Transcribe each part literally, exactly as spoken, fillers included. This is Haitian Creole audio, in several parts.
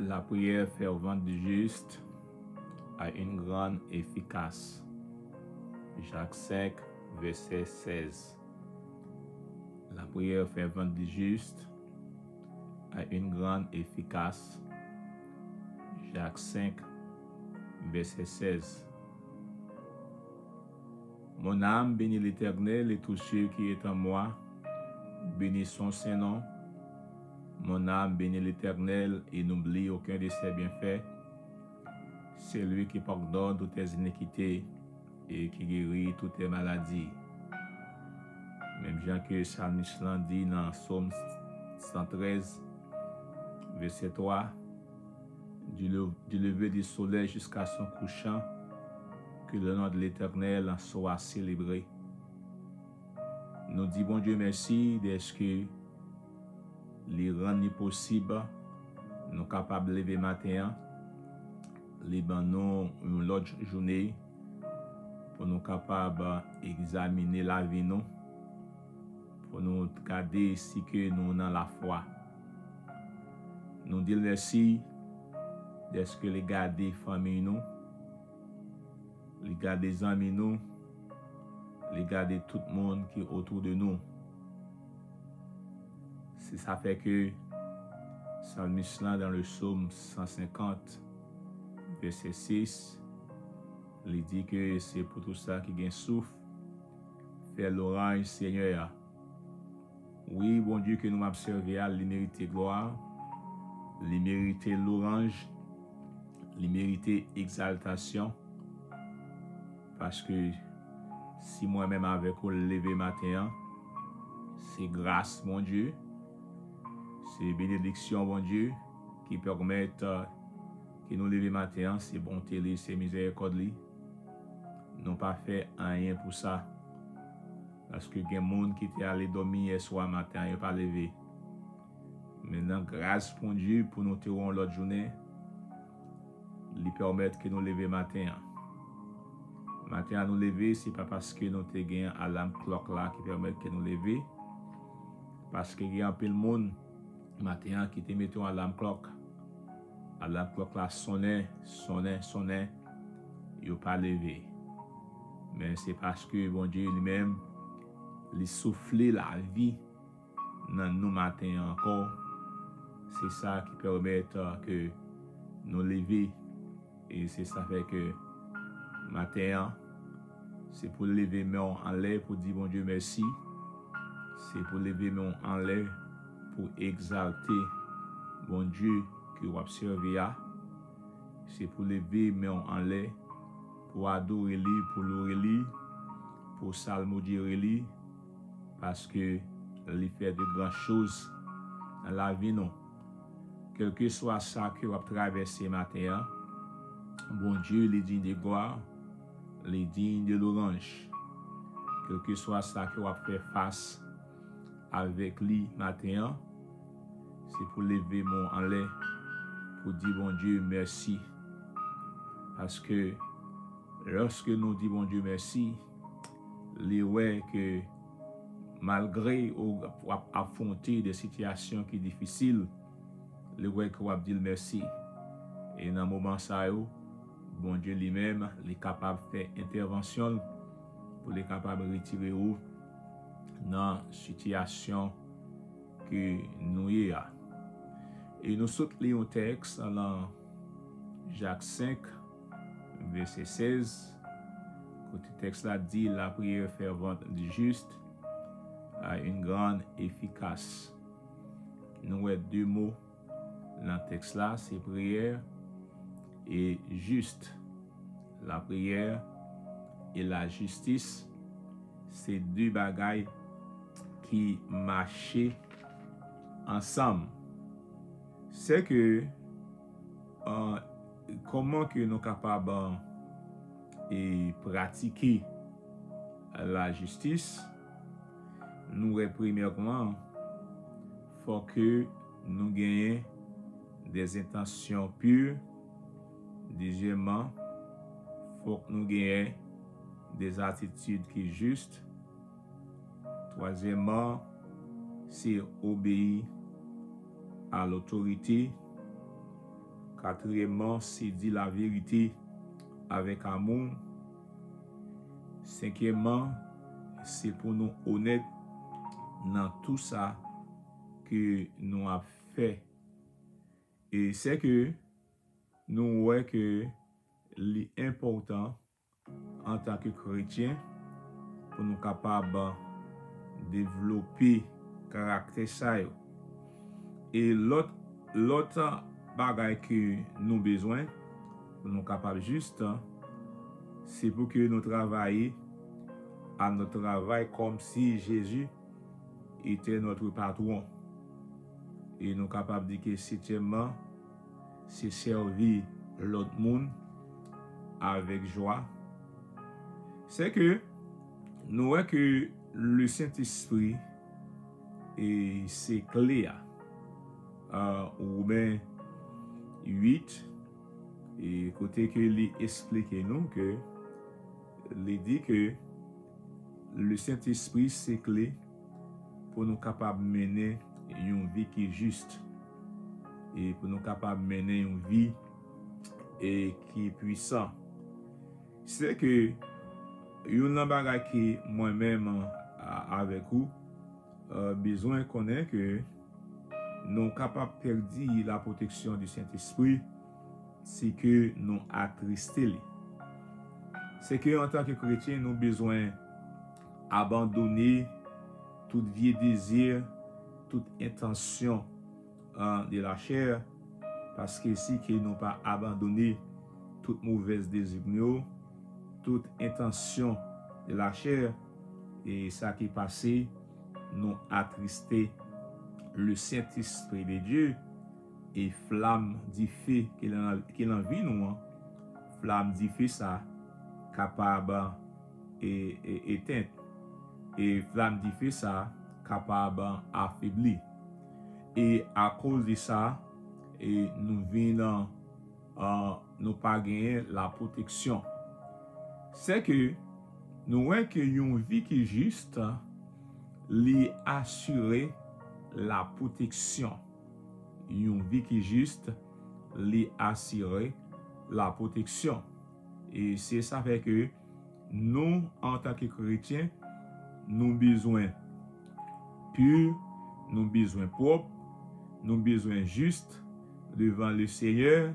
La prière fervente du juste a une grande efficace. Jacques cinq, verset seize. La prière fervente du juste a une grande efficace. Jacques cinq, verset seize. Mon âme bénit l'Éternel et tout ce qui est en moi, bénit son saint nom. Mon âme bénit l'Éternel et n'oublie aucun de ses bienfaits. C'est lui qui pardonne toutes tes iniquités et qui guérit toutes tes maladies. Menm jan ke salmis lan di nan Sòm san trèz, vèsè twa, du, le- du lever du soleil jusqu'à son couchant, que le nom de l'Éternel soit célébré. Nou di Bondye mèsi dèske li rann li posib nou kapab leve maten an. Li ban nou yon lòt jounen pou nou kapab egzamine lavi nou, pou nou gade si ke nou nan lafwa. Nou di l mèsi dèske li gade fanmi nou, li gade zanmi nou, li gade tout moun ki otou de nou. Se sa fè ke salmis lan, dans le psaume san senkant, vèsè sis, li di ke se pou tout sa ki gen souf fè lwanj Senyè a. Wi, Bondye ke nou ap sèvi a, li merite glwa, li merite lwanj, li merite egzaltasyon. Paske si mwen menm avèk ou leve maten an, se gras Bondye, se benediksyon Bondye ki pèmèt, euh, ke nou leve maten an, se bonte li, se mizèrikòd li. Nou pa fè anyen pou sa. Paske gen moun ki te ale dòmi yè swa maten an, yo pa leve. Men nan gras Bondye pou nou te wè yon lòt jounen, li pèmèt ke nou leve maten an. Maten an nou leve, se pa paske nou te gen alarm clock la ki pèmèt ke nou leve. Paske gen anpil moun maten an ki te mete yon alarm clock. Alarm clock la sonnen, sonnen, sonnen, yo pa leve. Men se paske Bondye li menm, li soufle lavi nan nou maten an ankò. Se sa ki pèmèt, euh, ke nou leve. E se sa fè ke maten an, se pou leve men w anlè pou di Bondye mèsi. Se pou leve men w anlè pou egzalte Bondye ke w ap sèvi a. Se pou leve men w anlè pou adore li, pou loure li, pou salmodyere li, paske li fè de gran choz nan lavi nou. Kèlkeswa sa ke w ap travèse maten an, Bondye li dign de glwa, li dign de lwanj. Kèlkeswa sa ke w ap fè fas avèk li maten an, se pou leve men w anlè pou di Bondye mèsi. Paske lòske nou di Bondye mèsi, li wè ke malgre w ap afwonte de sitiyasyon ki difisil, li wè ke w ap di l mèsi. E nan moman sa yo, Bondye li menm, li kapab fè entèvansyon l pou li kapab retire ou nan sitiyasyon ke nou ye a. E nou sot li yon tèks nan Jak senk, vèsè sèz, kote tèks la di, la prière fervente du juste a une grande efficace. Nou wè de mo nan tèks la, se priyè e jis. Lapriyè e lajistis se de bagay ki mache ansanm. Se ke, euh, kòman ke nou kapab, euh, e pratike lajistis? Nou wè premyèman, fòk ke nou genyen des intentions pures. Dezyèmman, fòk nou genyen des attitudes ki jis. Twazyèmman, se obeyi a lotorite. Katriyèmman, se di laverite avèk amou. Senkyèmman, se pou nou onèt nan tou sa ke nou ap fè. E se ke nou wè ke li enpòtan antanke kretyen pou nou kapab devlope karaktè sa yo. E lòt, lòt bagay ke nou bezwen pou nou kapab jis, se pou ke nou travay à notre travail comme si Jésus était notre patron. E nou kapab di ke setyèmman, se sèvi lòt moun avèk jwa. Se ke nou wè ke le Sentespri e se kle a. Women uit, e kote ke li esplike nou ke li di ke le Sentespri se kle pou nou kapab mennen yon vi ki jis e pou nou kapab mennen yon vi e ki pwisan. Se ke youn nan bagay ke mwen menm avèk ou bezwen konnen ke nou kapab pèdi la pwoteksyon di Sentespri si ke nou atriste li. Se ke antanke kretyen, nou bezwen abandone tout vye dezi, tout entansyon de la chè, paske si ke nou pa abandone tout movèz dezi nou yo, tout entansyon de la chè, e sa ki pase, nou atriste le Sentespri de Dye, e flam dife ki lan, ki lan vi nou an, flam dife sa kapab e, e, etent. E flam dife sa kapab afebli. E akoz de sa, e nou vin, uh, nou pa genyen la pwoteksyon. Se ke nou wè ke yon vi ki jis, li asire la pwoteksyon. Yon vi ki jis, li asire la pwoteksyon. E se sa fè ke nou, antanke kretyen, nou bezwen pi, nou bezwen pwòp, nou bezwen jis devan le Senyè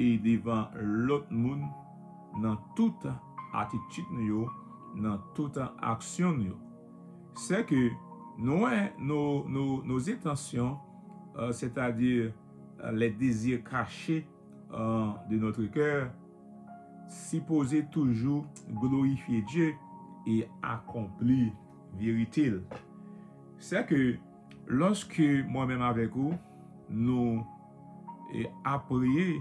e devan lòt moun nan tout atitid nou yo, nan tout aksyon nou yo. Se ke nou wè nos, nos, nos intentions, euh, c'est-à-dire, euh, les désirs cachés, euh, de notre cœur, sipoze toujou glorifye Dye e akonpli verite l. Se ke lòske mwen menm avèk ou, nou e ap priye,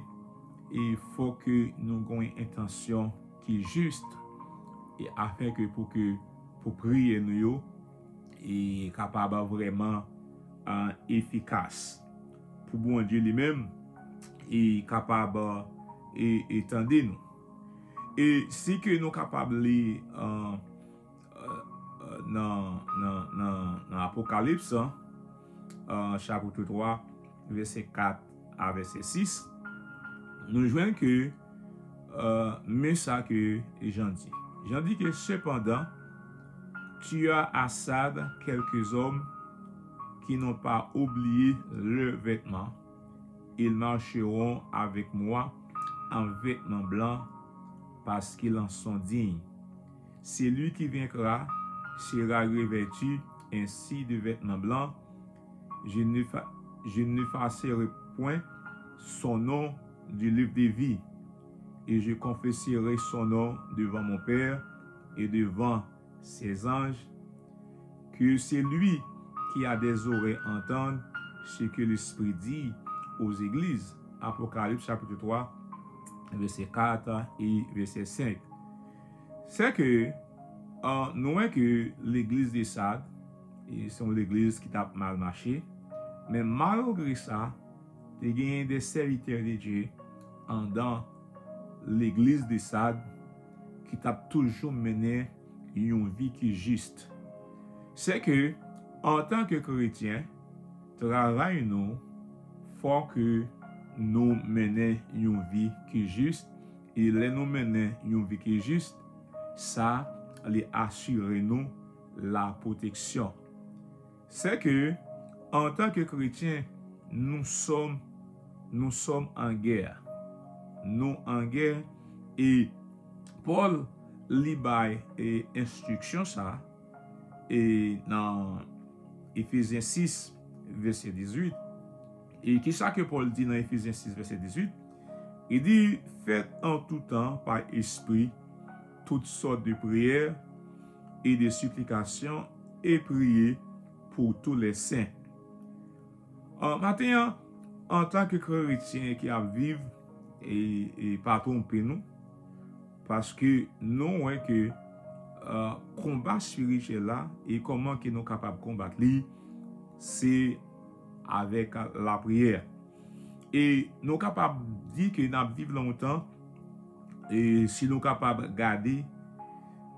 e fò ke nou gen yon entansyon ki jis, e afin ke pou ke, pou priyè nou yo, e kapab vrèman, uh, efikas. Pou Bondye li menm, e kapab, e, e tande nou. E si ke nou kapab li, uh, uh, uh, nan, nan, nan, nan Apokalips, uh, chapit twa, vèsè kat a vèsè sis, nou jwenn ke, euh, men sa ke Jan di. Jan di ke, cependant, tu as à Sardes quelques hommes qui n'ont pas oublié leurs vêtements. Ils marcheront avec moi en vêtements blancs parce qu'ils en sont dignes. Celui qui vaincra sera revêtu ainsi de vêtements blancs. Je n'effa-, je n'effacerai point son nom du livre de vie, et je confesserai son nom devant mon Père et devant ses anges. Que celui qui a des oreilles entende ce que l'Esprit dit aux églises. Apocalypse chapitre trois, verset quatre et verset cinq. Se ke, euh, nou wè ke legliz de Sad, e se yon legliz ki t ap mal mache, men malgre sa, te genyen de sèvitè de Dye andan legliz de Sad ki t ap toujou mennen yon vi ki jis. Se ke, antanke kretyen, travay nou, fò ke nou mennen yon vi ki jis. E lè nou mennen yon vi ki jis, sa li asire nou la pwoteksyon. Sè ke, antanke kretyen, nou sòm, nou sòm an gè. Nou an gè, e Pòl li bay e, enstriksyon sa e, nan Efezyen sis, vèsè dizuit. E kisa ke Pòl di nan Efezyen sis, vèsè dizuit? Li di, faites en tout temps par esprit toutes sortes de prières et de supplications et priez pour tous les saints. An maten an, antanke kretyen ki ap viv, e, e pa twonpe nou, paske nou wè ke, e, konba espirityèl la e kòman ke nou kapab konbat li, se avèk lapriyè. E nou kapab di ke n ap viv lontan, e si nou kapab gade,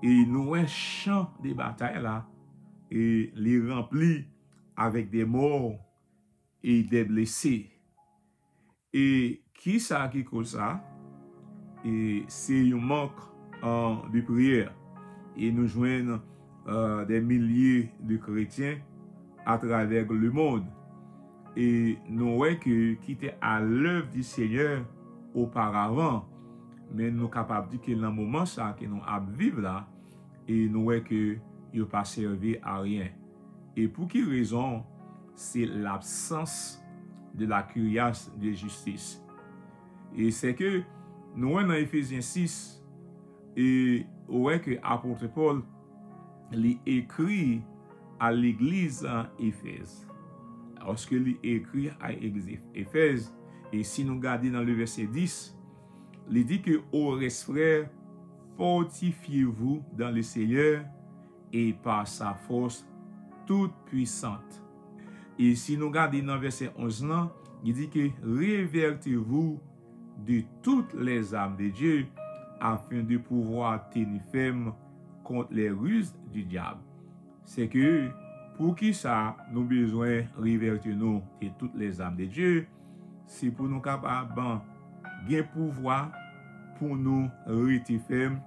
e nou wè chan de batay la, e li ranpli avèk de mò e de blese. E kisa ki koz sa? E se yon mank, e, de priyè. E nou jwenn, e, de milye de kretyen atravè lemonn. E nou wè ke ki te à l'œuvre du Seigneur auparavant, men nou kapab di ke nan moman sa ke nou ap viv la, e nou wè ke yo pa sèvi a ryen. E pou ki rezon? Se l'absence de la cuirasse de justice. E se ke nou wè nan Efezyen sis, e ou wè ke apot Pòl li ekri a legliz an Efèz. Lòske li ekri a legliz Efèz, e si nou gade nan le vèsè dis, li di ke, au reste, frères, fortifiez-vous dans le Seigneur et par sa force toute puissante. E si nou gade nan vèsè onz lan, li di ke, revêtez-vous de toutes les armes de Dieu, afin de pouvoir tenir ferme contre les ruses du diable. Se ke, poukisa nou bezwen revèti nou de toutes les armes de Dieu? Se pou nou kapab gen pouvwa pou nou rete fèm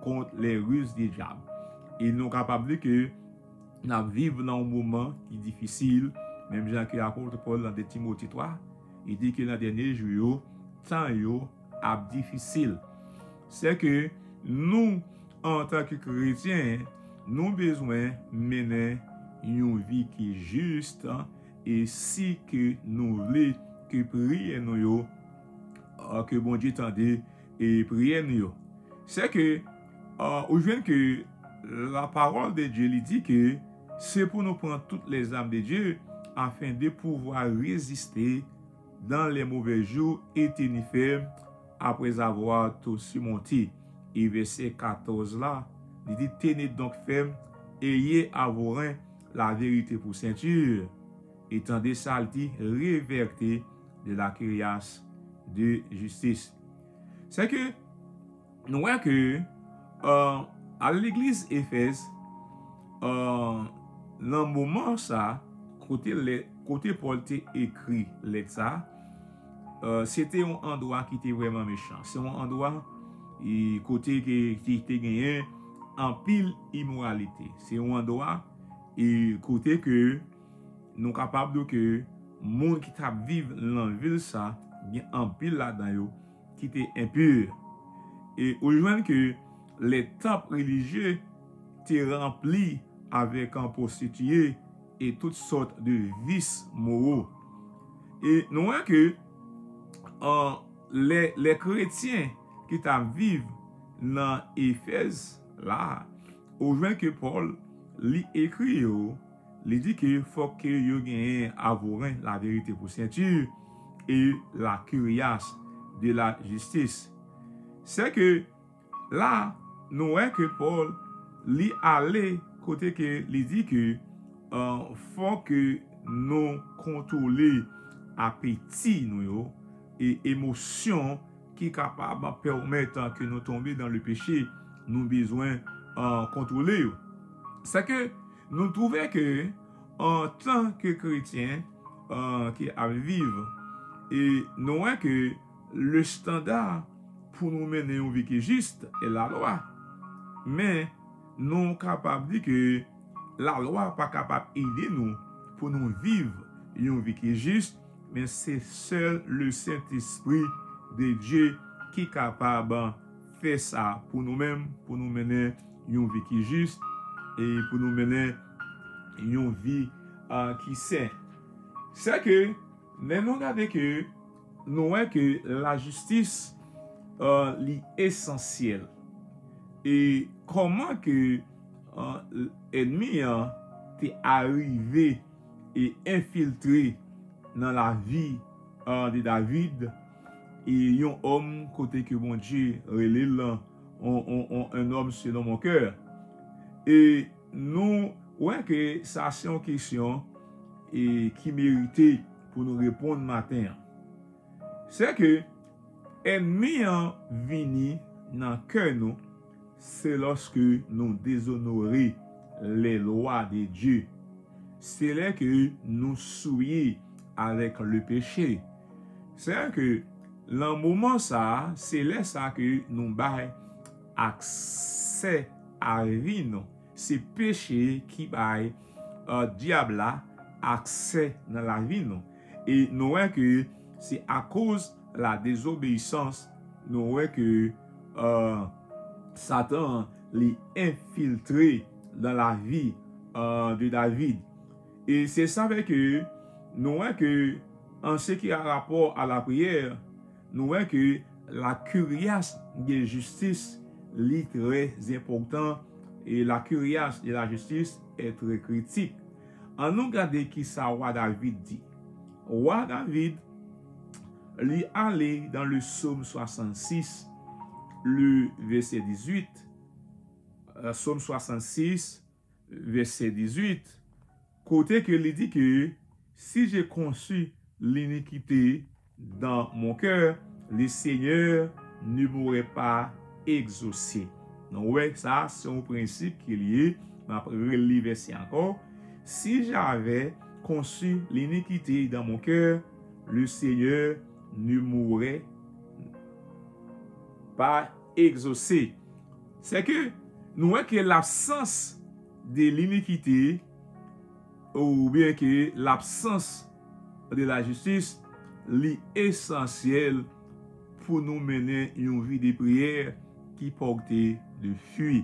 kont les ruses du diable. E nou kapab di ke n ap viv nan yon moman ki difisil, menm jan ke apot Pòl nan de Timote twa, li di ke nan dènye jou yo, tan yo ap difisil. Se ke nou, antanke kretyen, nou bezwen mennen yon vi ki jis, e si ke nou vle ke priyè nou yo, ke Bondye tande e priyè nou yo. Se ke, e, ou jwenn ke la parole de Dieu li di ke se pou nou pran toutes les armes de Dieu afin de pouvoir résister dans les mauvais jours et tenir ferme après avoir tout surmonté. E vèsè katòz la, li di, tenez donc ferme, ayez à vos reins la vérité pour ceinture. E tande sa, li di, revêtez de la cuirasse de justice. Se ke nou wè ke, e, a legliz Efèz, e, nan moman sa, kote lè, kote Pòl te ekri lèt sa, e, se te yon andwa ki te vrèman mechan. Se yon andwa, e, kote ke, ki te genyen anpil imoralite. Se yon andwa, e, kote ke nou kapab di ke moun ki t ap viv nan vil sa, gen anpil ladan yo ki te enpi. E ou jwenn ke lè tanp relijye te ranpli avèk an pwostitiye e tout sòt de vis moro. E nou wè ke, an, lè, lè kretyen ki t ap viv nan Efèz la, ou jwenn ke Pòl, li ekri yo, li di ke fòk ke yo genyen à vos reins la vérité pour ceinture et la cuirasse de la justice. Se ke la, nou wè ke Pòl, li ale kote ke li di ke, e, fòk ke nou kontwole apeti nou yo e emosyon ki kapab pèmèt ke nou tonbe dans le péché, nou bezwen, e, kontwole yo. Se ke nou twouve ke, antanke kretyen, e, ki ap viv E nou wè ke le standard pou nou mennen yon vi ki jis e lalwa. Men nou kapab di ke lalwa pa kapab ede nou pou nou viv yon vi ki jis, men se sèl le Sentespri de Dye ki kapab fè sa pou nou menm, pou nou mennen yon vi ki jis e pou nou mennen yon vi uh, ki sen. Se ke lè nou gade ke nou wè ke lajistis uh, li esansyèl. E kòman ke uh, ènmi an te arive e enfiltre nan lavi uh, de David, e yon òm kote ke Bondye rele l un homme selon mon cœur. E nou wè ke sa se yon kesyon e ki merite pou nou reponn maten an. Se ke ènmi an vini nan kè nou, se lòske nou dezonore les lois de Dieu. Se lè ke nou souye avèk le péché. Se ke nan moman sa, se lè sa ke nou bay aksè a vi nou. Se peche ki bay uh, dyab la aksè nan lavi nou. E nou wè ke se akoz la dezobeyisans, nou wè ke uh, Satan li enfiltre nan lavi uh, de David. E se sa fè ke nou wè ke an se ki a rapò a lapriyè, nou wè ke la cuirasse de justice li trè enpòtan e la cuirasse de la justice est très critique. An nou gade ki sa wa David di. Wa David li ale dans le psaume soixante-six, le verset dix-huit. Psaume soixante-six, verset dix-huit, kote ke li di ke si j'ai conçu l'iniquité dans mon cœur, le Seigneur ne m'aurait pas exaucé. Nou wè sa se yon prensip ki liye. M ap reli vèsè ankò. Si j'avais conçu l'iniquité dans mon cœur, le Seigneur ne m'aurait pas exaucé. Se ke nou wè ke l'absence de l'iniquité oubyen ke l'absence de la justice li esansyèl pou nou mennen yon vi de priyè ki pòte de fwi.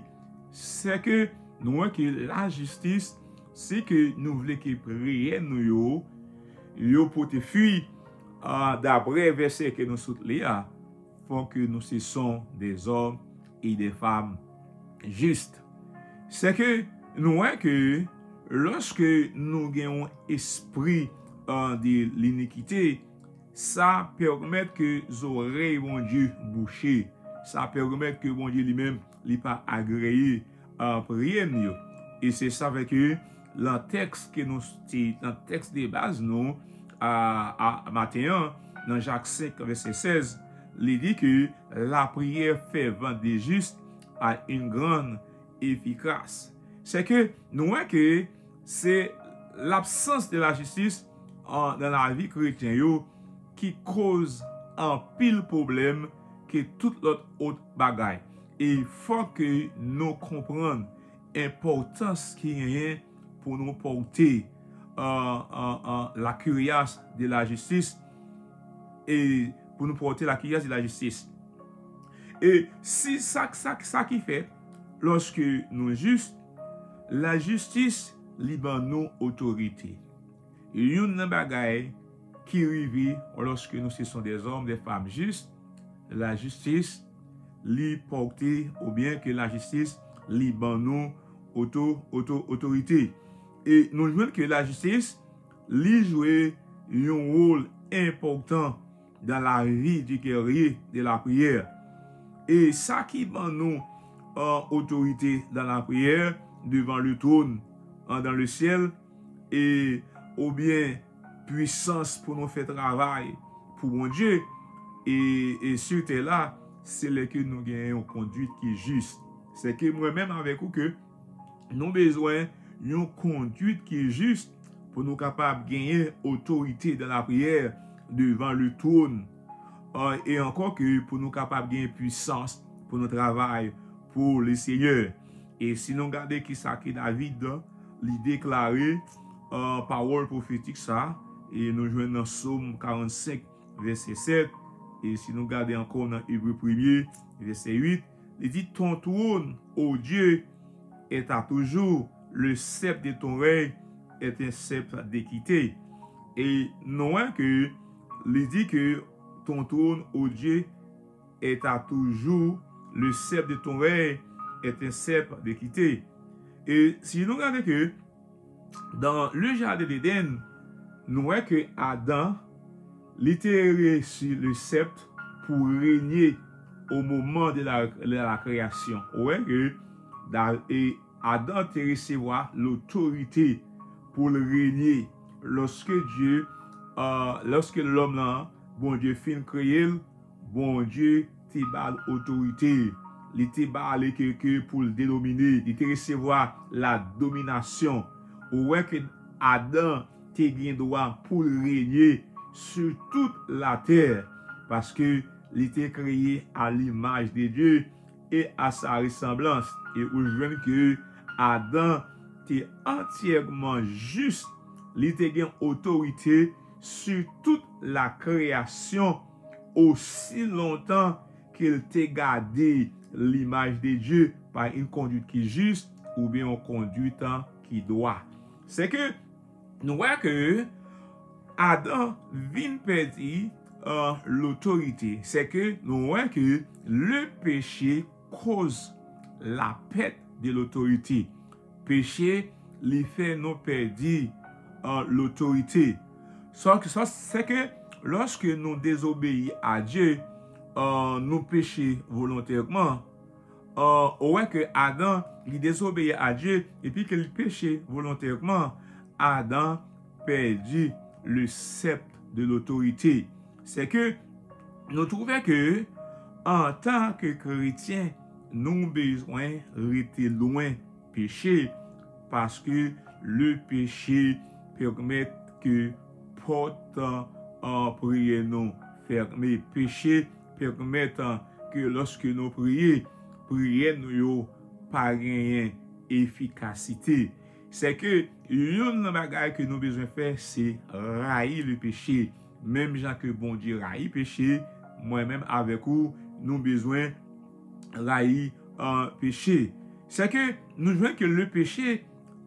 Se ke nou wè ke lajistis, si ke nou vle ke priyè nou yo, yo pote fwi, uh, daprè vèsè ke nou sot li a, fò ke nou se son des hommes et des femmes justes. Se ke nou wè ke lòske nou gen yon espri uh, de linikite, sa pèmèt ke zòrèy Bondye bouche. Sa pèmèt ke Bondye li menm li pa agreye uh, priyè nou yo. E se sa fè ke nan tèks ke nou te, nan tèks de baz nou a, a maten an, nan Jak senk vèsè sèz, li di ke la prière fervente des justes a une grande efficace. Se ke nou wè ke se l'absence de la justice nan lavi kretyen yo ki koz anpil pwoblèm ke tout lòt ot bagay. E fò ke nou konprann enpòtans ki genyen pou nou pòte uh, uh, uh, la cuirasse de la justice e pou nou pòte la cuirasse de la justice. E si sa, sa, sa ki fèt lòske nou jis, lajistis li ban nou otorite. Youn nan bagay ki rive lòske nou se son des hommes, des femmes justes, lajistis li pòte oubyen ke lajistis li ban nou oto, oto, otorite. E nou jwenn ke lajistis li jwe yon wòl enpòtan dans la vie du guerrier de la prière. E sa ki ban nou uh, otorite dans la prière devant le trône uh, dans le ciel, e oubyen pwisans pou nou fè travay pou Bondye e, e sou tè la, se lè ke nou gen yon kondwit ki jis. Se ke mwen menm avèk ou ke nou bezwen yon kondwit ki jis pou nou kapab genyen otorite dans la prière devan le twòn. E ankò ke pou nou kapab gen pwisans pou nou travay pou le Senyè. E si nou gade ki sa ke David, li deklare, pawòl pwofetik sa, e nou jwenn nan Sòm karannsenk, vèsè sèt, e si nou gade ankò nan Ebre premye, vèsè uit, li di, ton trône, ô Dieu, est à toujours, le sceptre de ton règne est un sceptre d'équité. E nou wè ke li di ke ton trône, ô Dieu, est à toujours, le sceptre de ton règne est un sceptre d'équité. E si nou gade ke dans le jardin d'Éden, nou wè ke Adan, li te resi le sèpt pou renye au moment de la, de la création. Ou wè ke Da- e Adan te resevwa lotorite pou l renye lòske Dye, euh, lòske lòm lan, Bondye fin kreye l, Bondye te ba l otorite. Li te ba li kèlke pou l dedomine. Li te resevwa la dominasyon. Ou wè ke Adan te gen dwa pou l renye sou tout latè, paske li te kreye a limaj de Dye e a sa resanblans. E ou jwenn ke Adan te antyèman jis, li te gen otorite sou tout la kreyasyon osi lontan ke l te gade limaj de Dye pa yon kondwit ki jis oubyen yon kondwit ki dwa. Se ke nou wè ke Adan vin pèdi, euh, lotorite. Se ke nou wè ke le péché cause la perte de l'autorité. Peche, li fè nou pèdi, euh, lotorite. Sa, sa, se ke lòske nou dezobeyi a Dye, euh, nou peche volontèman, euh, ou wè ke Adan, li dezobeyi a Dye, epi ke li peche volontèman, Adan pèdi le sèpt de lotorite. Se ke nou twouve ke antan ke kretyen, nou bezwen rete lwen peche, paske le peche pèmèt ke pòt an priyè nou fèmen. Peche pèmèt ke lòske nou priye, priyè nou yo pa genyen efikasite. Se ke youn nan bagay ke nou bezwen fè, se rayi le peche. Menm jan ke Bondye rayi peche, mwen menm avèk ou, nou bezwen rayi, euh, peche. Se ke nou jwenn ke le peche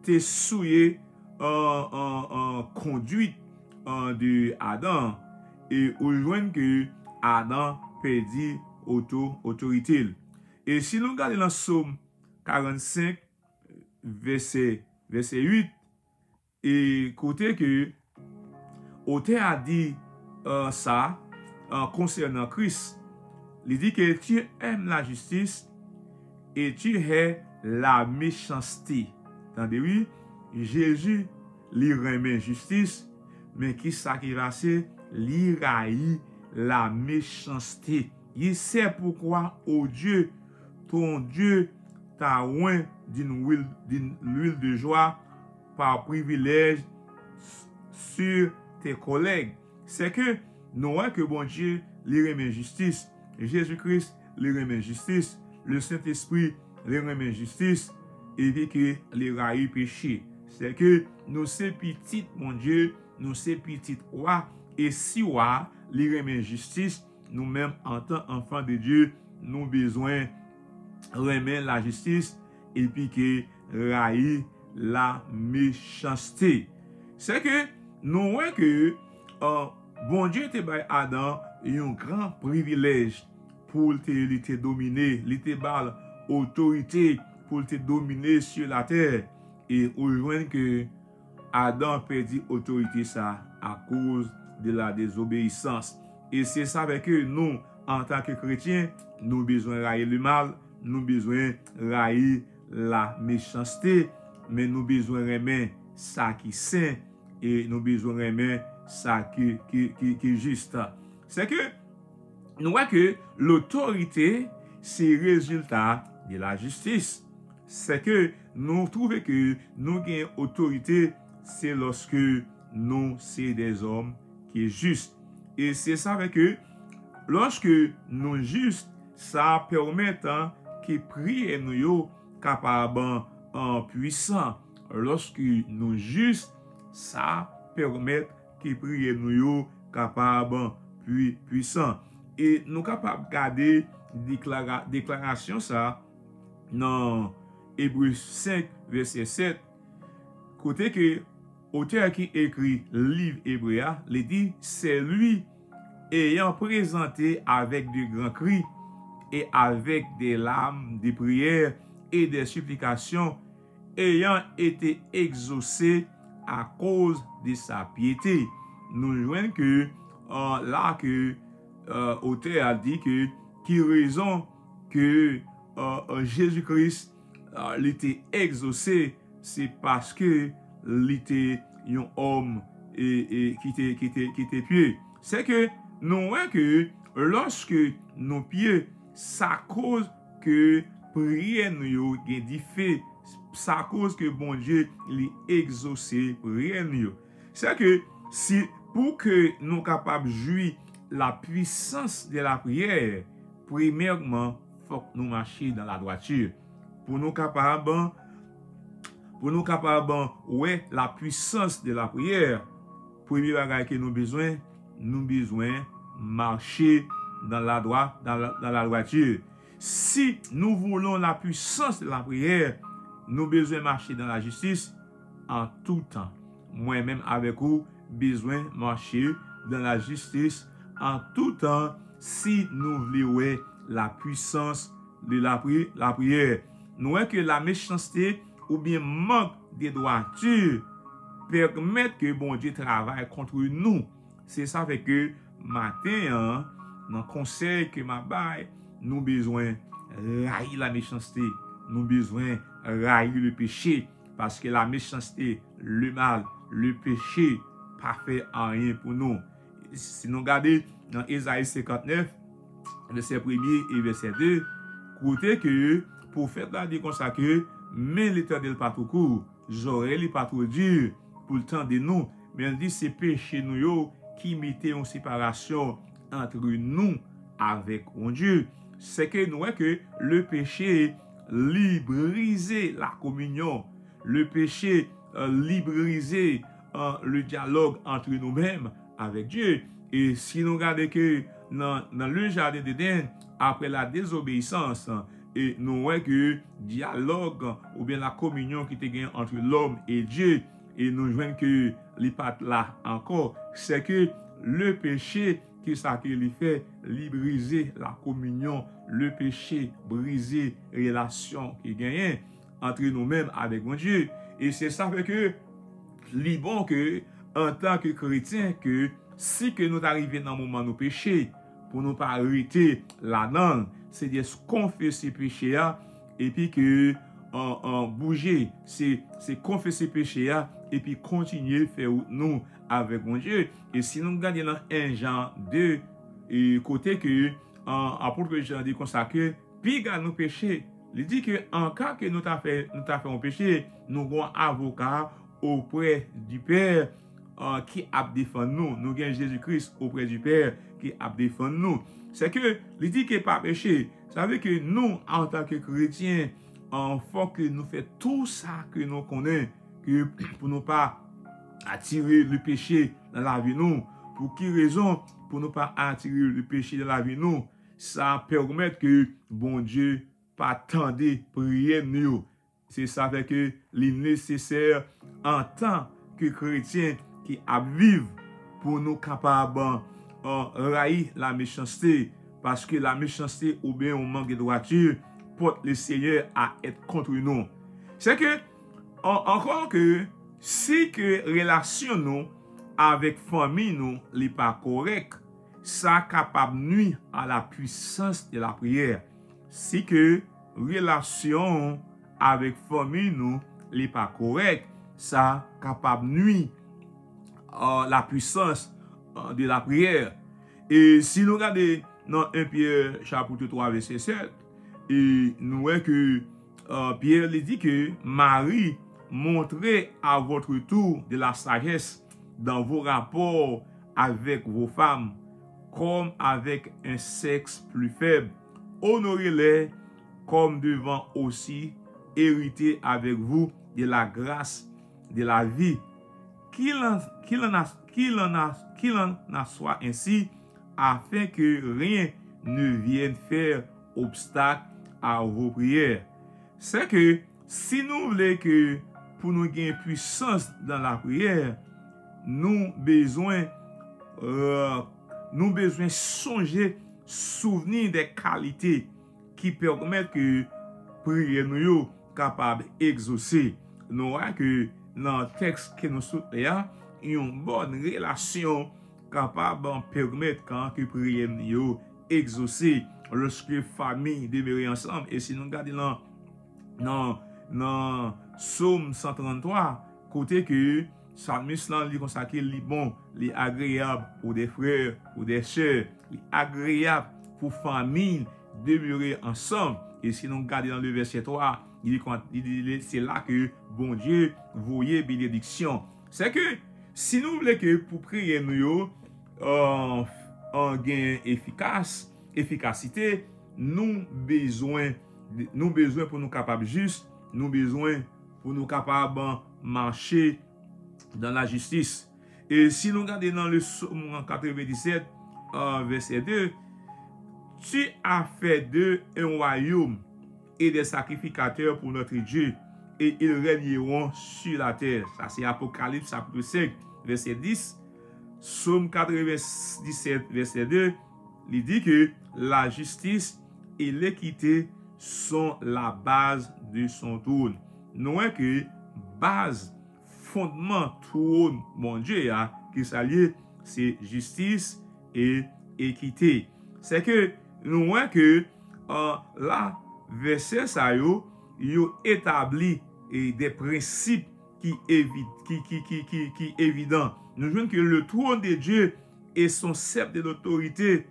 te souye, euh, euh, euh, kondwit, euh, de Adan. E ou jwenn ke Adan pèdi oto-, otorite l. E si nou gade nan Sòm karannsenk, vèsè, vèsè uit, e kote ke otè a di, euh, sa, euh, konsènan Kris, li di ke tu aimes la justice et tu hais la méchanceté. Tande wi, Jezi, li renmen jistis, men ki sa ki pase? Li rayi la méchanceté. Li, c'est pourquoi, ô Dieu, ton Dieu t'a oint d'une huile, d'une huile de joie par privilège sur tes collègues. Se ke nou wè ke Bondye, li renmen jistis. Jezi Kris, li renmen jistis. Le Sentespri, li renmen jistis. Epi ke li rayi peche. Se ke nou se pitit Bondye, nou se pitit wa. E si wa, li renmen jistis, nou menm antan anfan de Dye, nou bezwen renmen lajistis epi ke rayi la méchanceté. Se ke nou wè ke, euh, Bondye te bay Adan yon gran privilèj pou l te, li te domine, li te ba l otorite pou l te domine sou latè. E ou jwenn ke Adan pèdi otorite sa akoz de la désobéissance. E se sa fè ke nou, antanke kretyen, nou bezwen rayi le mal, nou bezwen rayi la méchanceté, men nou bezwen renmen sa ki sen, e nou bezwen renmen sa ki, ki, ki, ki jis. Se ke nou wè ke lotorite se rezilta de lajistis. Se ke nou twouve ke nou gen otorite, se lòske nou se dèzòm ki jis. E se sa fè ke lòske nou jis, sa pèmèt ke priyè nou yo kapab an pwisan. Lòske nou jis, sa pèmèt ke priyè nou yo kapab pwi, pwisan. E nou kapab gade deklara, deklarasyon sa nan Ebre senk, vèsè sèt, kote ke otè ki ekri liv Ebre a, li di, c'est lui, ayant présenté avec de grands cris et avec des larmes de prière et des supplications, ayant été exaucé à cause de sa piété. Nou jwenn ke uh, la ke uh, otè a di ke ki rezon ke uh, Jezi Kris uh, li te egzose, se paske li te yon òm e, e, ki te, ki te, ki te pye. Se ke nou wè ke lòske nou pye, sa koz ke priyè nou yo gen dife, sa koz ke Bondye li egzose priyè nou yo. Se ke si pou ke nou kapab jwi la puissance de la prière, premyèman, fòk nou mache dans la droiture. Pou nou kapab pou nou kapab wè la puissance de la prière, premye bagay ke nou bezwen, nou bezwen mache dans la droiture. Si nous voulons la puissance de la prière, nou bezwen mache dans la justice en tout temps. Mwen menm avèk ou bezwen mache dans la justice en tout temps si nou vle wè la puissance de la prière. Nou wè ke la méchanceté oubyen mank de droiture pèmèt ke Bondye travay kont nou. Se sa fè ke maten an, nan konsèy ke m ap bay, nou bezwen rayi la méchanceté, nou bezwen rayi le péché, paske la méchanceté, le mal, le péché pa fè anyen pou nou. Si nou gade nan Ezayi senkantnèf, vèsè premye e vèsè de, kote ke pwofèt la di konsa ke men Letènèl pa twò kout, zòrèy li pa twò di pou l tande nou, men l di se peche nou yo ki mete yon separasyon antre nou avèk Bondye. Se ke nou wè ke le péché li brize la kominyon. Le péché li brize le dyalòg antre nou menm avèk Dye. E si nou gade ke nan, nan le jardin d'Éden, apre la désobéissance, e nou wè ke dyalòg oubyen la kominyon ki te gen antre lòm e Dye, e nou jwenn ke li pa t la ankò. Se ke le péché, ki sa ke li fè? Li brize la kominyon. Le péché brize relasyon ki genyen antre nou menm avèk Bondye. E se sa fè ke li bon ke, antan ke kretyen, ke si ke nou ta rive nan moman nou peche, pou nou pa rete ladan l, se jis konfese peche a, epi ke an, an bouje, se, se konfese peche a, epi kontinye fè wout nou avèk Bondye. E si nou gade nan en Jan de, e kote ke an, apot Jan di konsa ke piga nou peche, li di ke an ka ke nou ta fè, nou ta fè yon peche, nou gon avoka oprè di Pè, ki ap defann nou. Nou gen Jezi Kris oprè di Pè ki ap defann nou. Se ke li di ke pa peche. Sa vle ke nou, antan ke kretyen, an, fòk ke nou fè tou sa ke nou konnen ke pou nou pa atire le péché nan lavi nou. Pou ki rezon? Pou nou pa atire le péché nan lavi nou. Sa pèmèt ke Bondye pa tande priyè nou yo. Se sa fè ke li nesesè antan ke kretyen ki ap viv pou nou kapab, an, rayi la méchanceté, paske la méchanceté oubyen yon mank de droiture porte le Seigneur à être contre nous. Se ke, an, ankò ke, si ke relasyon nou avèk fanmi nou li pa kòrèk, sa kapab nwi à la puissance de la prière. Si ke relasyon avèk fanmi nou li pa kòrèk, sa kapab nwi, euh, la puissance, euh, de la prière. E si nou gade nan en Pyè chapit twa vèsè sèt, e nou wè ke, euh, Pyè li di ke mari, montrez à votre tour de la sagesse dans vos rapports avec vos femmes, comme avec un sexe plus faible. Honorez-les comme devant aussi hériter avec vous de la grâce, de la vie. Qu'il en, qu'il en a, qu'il en a, qu'il en a soit ainsi, afin que rien ne vienne faire obstacle à vos prières. Se ke si nou vle ke pou nou gen pwisans nan lapriyè, nou bezwen, euh, nou bezwen sonje, souvni de kalite ki pèmèt ke priyè nou yo kapab egzose. Nou wè ke nan tèks ke nou sot li a, yon bòn relasyon kapab pèmèt kan ke priyè nou yo egzose. Lòske fanmi demere ansanm, e si nou gade nan, nan, nan Sòm san tranntwa, kote ke salmis lan li konsa ke li bon, li agreyab pou de frè, pou de sè, li agreyab pou fanmi demere ansanm. E si nou gade nan le vèsè twa, li di kon-, li di, li, se la ke Bondye voye benediksyon. Se ke si nou vle ke pou priyè nou yo, euh, euh, gen efikas, efikasite, nou bezwen, nou bezwen pou nou kapab jis, nou bezwen pou nou kapab mache dans la justice. E si nou gade nan le Sòm katrevendisèt, euh, vèsè de, Tu as fait d'eux un royaume et des sacrificateurs pour notre Dieu, et ils régneront sur la terre. Sa se Apocalypse chapitre cinq, verset dix. Sòm katrevendisèt, vèsè de, li di ke la justice et l'équité sont la base de son trône. Nou wè ke baz, fondman twòn Bondye a, ki sa l ye? Se jistis e ekite. Se ke nou wè ke, euh, la, vèsè sa yo, yo etabli, e, de prensip ki evi-, ki, ki, ki, ki, ki evidan. Nou jwenn ke le trône de Dieu et son sceptre de l'autorité,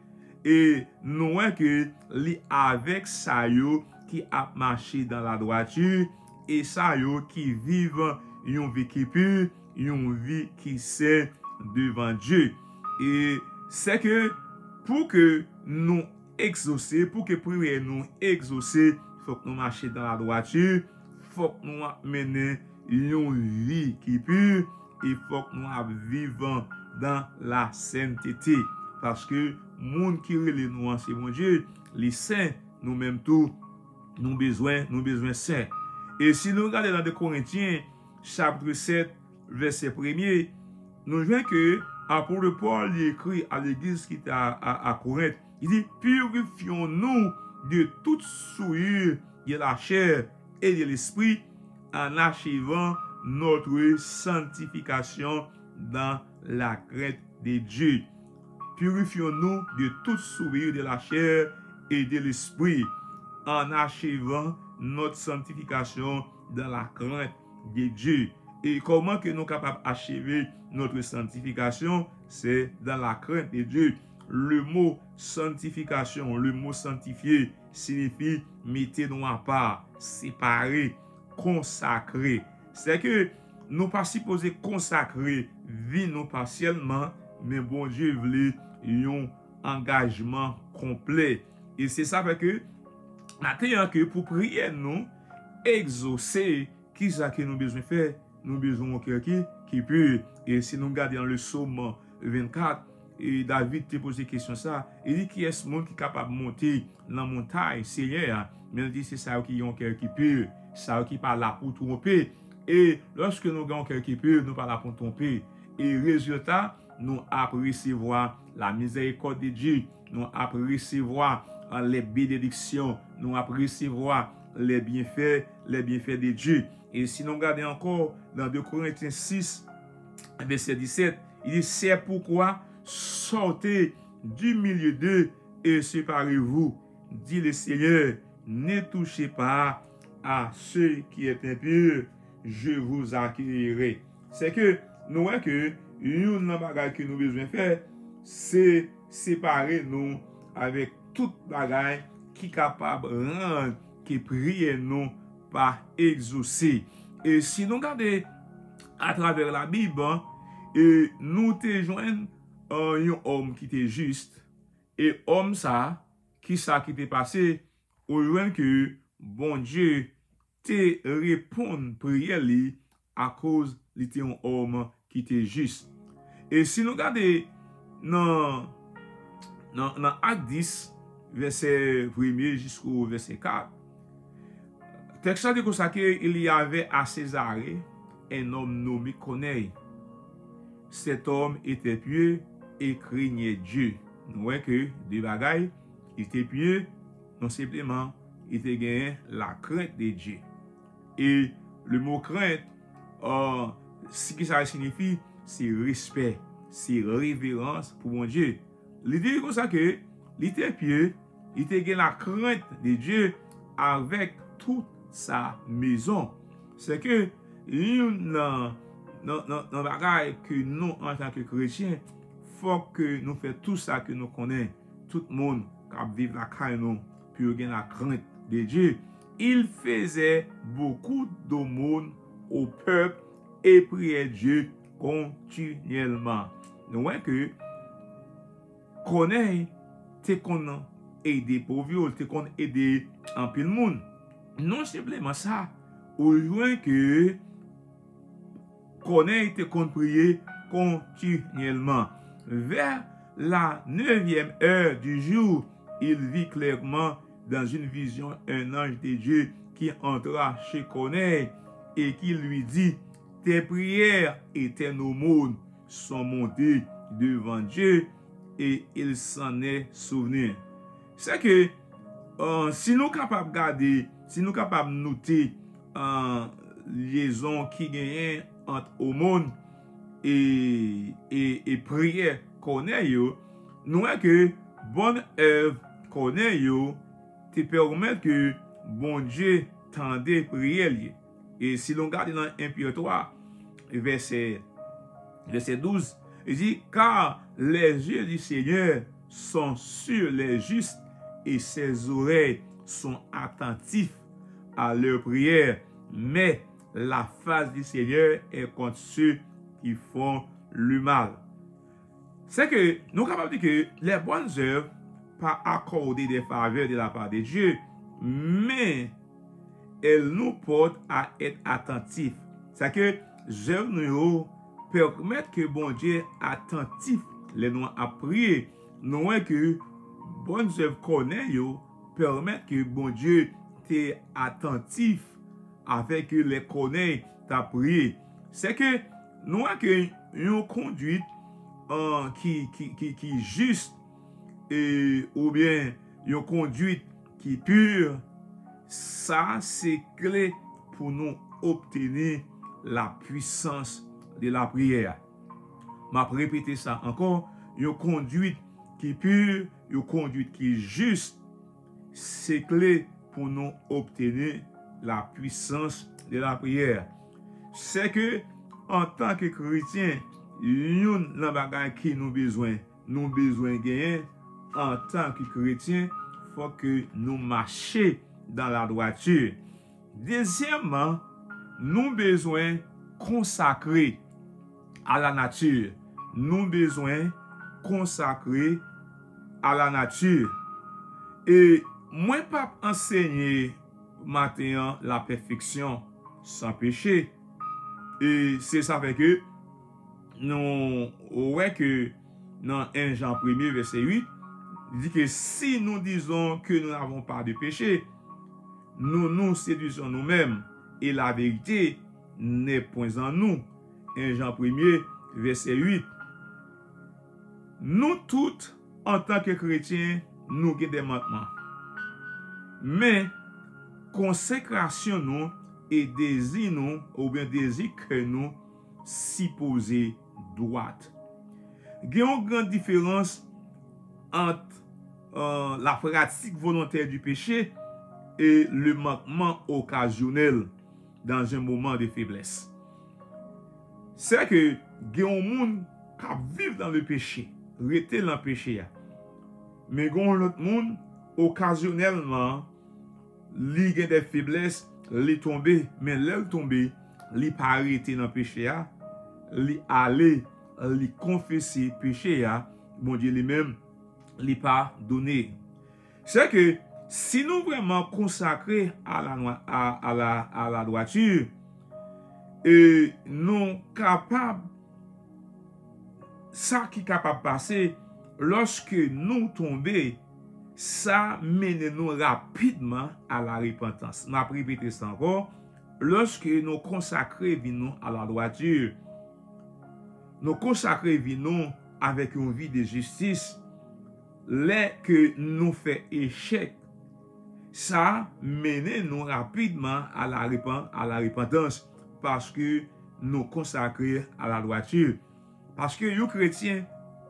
e nou wè ke li avèk sa yo ki ap mache dans la droiture, e sa yo ki viv yon vi ki pi, yon vi ki sen devan Dye. E se ke pou ke nou egzose, pou ke priyè nou egzose, fòk nou mache dans la droiture, fòk nou ap mennen yon vi ki pi, e fòk nou ap viv dans la sainteté. Paske moun ki rele nou an se Bondye, li sen, nou menm tou, nou bezwen, nou bezwen sen. E si nou gade nan de Korentyen, chapitre sept, vèsè premye, nou jwenn ke apot Pòl li ekri a legliz ki te a, a, a Korent. Li di, Purifions-nous de toute souillure de la chair et de l'esprit, en achevant notre sanctification dans la crainte de Dieu. Purifions-nous de toute souillure de la chair et de l'esprit, en achevant notre sanctification dans la crainte de Dieu. E kòman ke nou kapab acheve notre sanctification? C'est dans la crainte de Dieu. Le mot sanctification, le mot sanctifier, siyifi mete nou apa, separe, konsakre. Se ke nou pa sipoze konsakre vi nou pasyèlman, men Bondye vle yon angajman konplè. E se sa fè ke maten an ke pou priyè nou egzose, kisa ke nou bezwen fè? Nou bezwen yon kè ki, ki pi. E si nou gade nan le Sòm vennkat, e David te poze kesyon sa, li di, kiyès moun ki kapab monte nan montay Senyè a? Men li di, se sa yo ki gen yon kè ki pi, sa yo ki pa la pou twonpe. E lòske nou gen yon kè ki pi, nou pa la pou twonpe. E rezilta, nou ap resevwa la mizèrikòd de Dye, nou ap resevwa, euh, les bénédictions, nou ap resevwa les bienfaits, les bienfaits de Dieu. E si nou gade ankò nan de Korentyen sis, vèsè disèt, li di, C'est pourquoi sortez du milieu d'eux et séparez-vous, dit le Seigneur, ne touchez pas à ce qui est impur, je vous accueillerai. Se ke nou wè ke youn nan bagay ke nou bezwen fè, se separe nou avèk tout bagay ki kapab rann ke priyè nou pa egzose. E si nou gade atravè Labib, e nou te jwenn, euh, yon òm ki te jis, E òm sa, ki sa ki te pase? Ou jwenn ke Bondye te reponn priyè li akoz li te yon òm ki te jis. E si nou gade nan, nan, nan Ak dis, vèsè premye jiskou vèsè kat, tèks la di konsa ke il y avait à Césarée un homme nommé Corneille. Cet homme était pieux et craignait Dieu. Nou wè ke de bagay, li te pye, non senpleman, li te genyen la crainte de Dieu. E le mo crainte, euh, si ki sa l siyifi, se respè, se reverans pou Bondye. Li di konsa ke li te pye, li te gen la crainte de Dieu avec toute sa maison. Se ke youn nan, nan, nan, nan bagay ke nou, antanke kretyen, fòk ke nou fè tout sa ke nou konnen, tout moun k ap viv lakay nou, pou yo gen la crainte de Dieu. Il faisait beaucoup d'aumônes au peuple et priait Dieu continuellement. Nou wè ke Kònèy te konn ede pòv yo, li te konn ede anpil moun. Non senpleman sa, ou jwenn ke Kònèy te konn priye kontinyèlman. Vers la neuvième heure du jour, il vit clairement dans une vision un ange de Dieu qui entra chez Corneille et qui lui dit, tes prières et tes aumônes sont montées devant Dieu et il s'en est souvenu. Se ke, euh, si nou kapab gade, si nou kapab note, euh, lyezon ki genyen ant omòn e, e, e priyè Kònèy yo, nou wè ke bòn èv Kònèy yo te pèmèt ke Bondye tande priyè li. E si nou gade nan en Pyè twa, vèsè, vèsè douz, li di, car les yeux du Seigneur sont sur les justes et ses oreilles sont attentifs à leurs prières, mais la face du Seigneur est contre ceux qui font le mal. Se ke nou kapab di ke les bonnes œuvres pa akòde des faveurs de la part de Dieu, men elles nous portent à être attentifs. Sa ke zèv nou yo pèmèt ke Bondye atantif lè nou ap priye. Nou wè ke bòn zèv Kònèy yo pèmèt ke Bondye te atantif avèk lè Kònèy t ap priye. Se ke nou wè ke yon kondwit, euh, ki, ki, ki, ki jis, e, oubyen yon kondwit ki pi, sa se kle pou nou obteni la puissance de la prière. M ap repete sa ankò, yon kondwit ki pi, yon kondwit ki jis, se kle pou nou obteni la puissance de la prière. Se ke, antanke kretyen, youn nan bagay ke nou bezwen, nou bezwen genyen antanke kretyen, fòk ke nou mache dans la droiture. Dezyèmman, nou bezwen konsakre à la nature. Nou bezwen konsakre à la nature. E mwen p ap ansenye maten an la perfection sans péché. E se sa fè ke nou wè ke nan en Jan premye vèsè uit, li di ke si nous disons que nous n'avons pas de péché, nous nous séduisons nous-mêmes et la vérité n'est point en nous. En Jan premye, vèsè uit. Nou tout, antanke kretyen, nou gen de mankman. Men, konsekrasyon nou e dezi nou, oubyen dezi kè nou, sipoze dwat. Gen yon gran diferans ant, euh, la pratique volontaire du péché et le manquement occasionnel dans un moment de faiblesse. Se ke gen yon moun k ap viv dans le péché, rete nan peche a. Men gen yon lòt moun, okazyonèlman, li gen de feblès, li tonbe, men lè l tonbe, li pa rete nan peche a, li ale, li konfese peche a, Bondye li menm, li padone. Se ke si nou vrèman konsakre a la, a, a la, a la dwati, e nou kapab, sa ki kapab pase, lòske nou tonbe, sa mennen nou rapidman a la repantans. M ap repete sa ankò, lòske nou konsakre vi nou a la dwati, nou konsakre vi nou avèk yon vi de jistis, lè ke nou fè echèk, sa mennen nou rapidman a la repan-, a la repantans, paske nou konsakre a la dwati. Paske yon kretyen,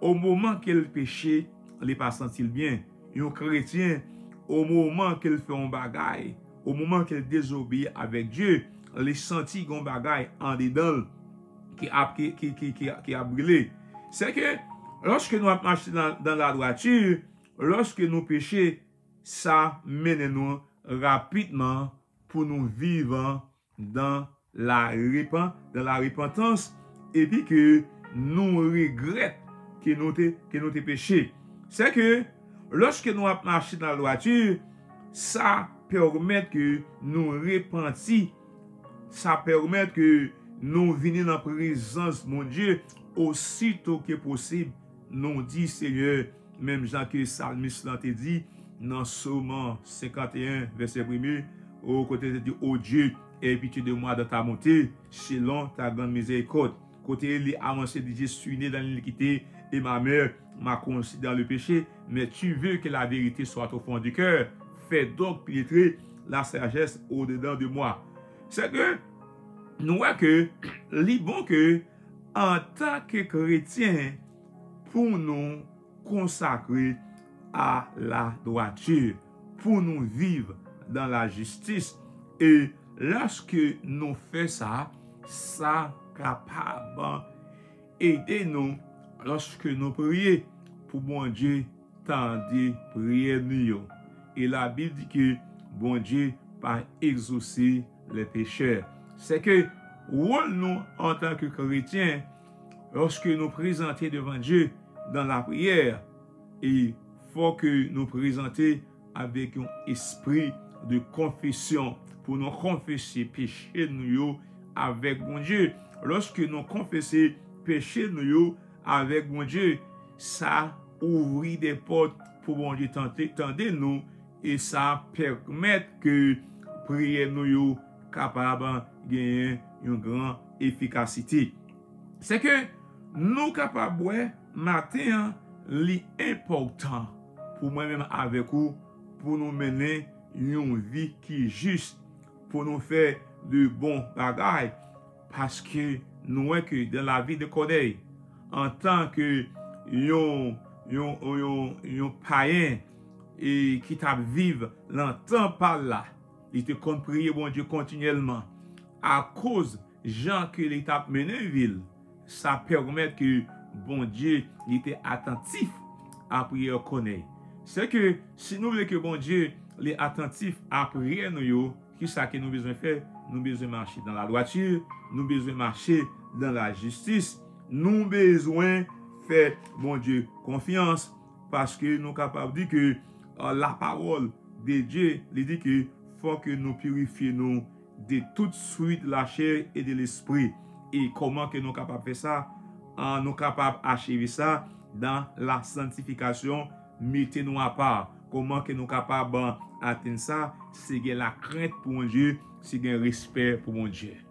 o moman ke l peche, li pa santi l byen. Yon kretyen, o moman ke l fè yon bagay, o moman ke l dezobeyi avèk Dye, li santi gen yon bagay andedan l ki ap, ki, ki, ki, ki, ki ap brile. Se ke lòske nou ap mache nan, nan ladwati, lòske nou peche, sa mennen nou rapidman pou nou viv dan la repan-, dan la repantans, epi ke nou regrèt ke nou te, ke nou te peche. Se ke lòske nou ap mache nan ladwati, sa pèmèt ke nou repanti, sa pèmèt ke nou vini nan prezans Bondye osito ke posib, nou di, Senyè, menm jan ke salmis lan te di nan Sòm senkanteyen, vèsè premye, o, kote te di, O Dieu, aie pitié de moi dans ta bonté, selon ta grande miséricorde. Kote li avanse, li di, Je suis né dans l'iniquité et ma mère m'a conçu dans le péché, mais tu veux que la vérité soit au fond du cœur. Fais donc pénétrer la sagesse au-dedans de moi. Se ke nou wè ke li bon ke, antan ke kretyen, pou nou konsakre a la dwati, pou nou viv dan la jistis. E lòske nou fè sa, sa kapab ede nou lòske nou priye pou Bondye tande priyè nou yo. E Labib di ke Bondye pa egzose lè pechè. Se ke wòl nou antan ke kretyen, lòske nou prezante devan Dye dan lapriyè, e fò ke nou prezante avèk yon espri de konfesyon, pou nou konfese peche nou yo avèk Bondye. Lòske nou konfese peche nou yo avèk Bondye, sa ouvri de pòt pou Bondye tande, tande nou, e sa pèmèt ke priyè nou yo kapab genyen yon gran efikasite. Se ke nou kapab wè maten an, li enpòtan pou mwen menm avèk ou, pou nou mennen yon vi ki jis, pou nou fè de bon bagay, paske nou wè ke dan lavi de Kònèy, antan ke yon, yon, yon, yon payen, e ki t ap viv nan tanp pa l la, li te konn priye Bondye kontinyèlman. Akoz jan ke li t ap mennen vi l, sa pèmèt ke Bondye, li te atantif a priyè Kònèy. Se ke si nou vle ke Bondye, li atantif a priyè nou yo, kisa ke nou bezwen fè? Nou bezwen mache dan ladwati, nou bezwen mache dan lajistis, nou bezwen fè Bondye konfyans, paske nou kapab di ke, euh, lapawòl de Dye, li di ke fò ke nou pirifye nou de tout swit lachè e de lespri. E kòman ke nou kapab fè sa? An, nou kapab acheve sa dan la santifikasyon, mete nou apa. Kòman ke nou kapab, an, atenn sa? Se gen lakrent pou Bondye, se gen respè pou Bondye.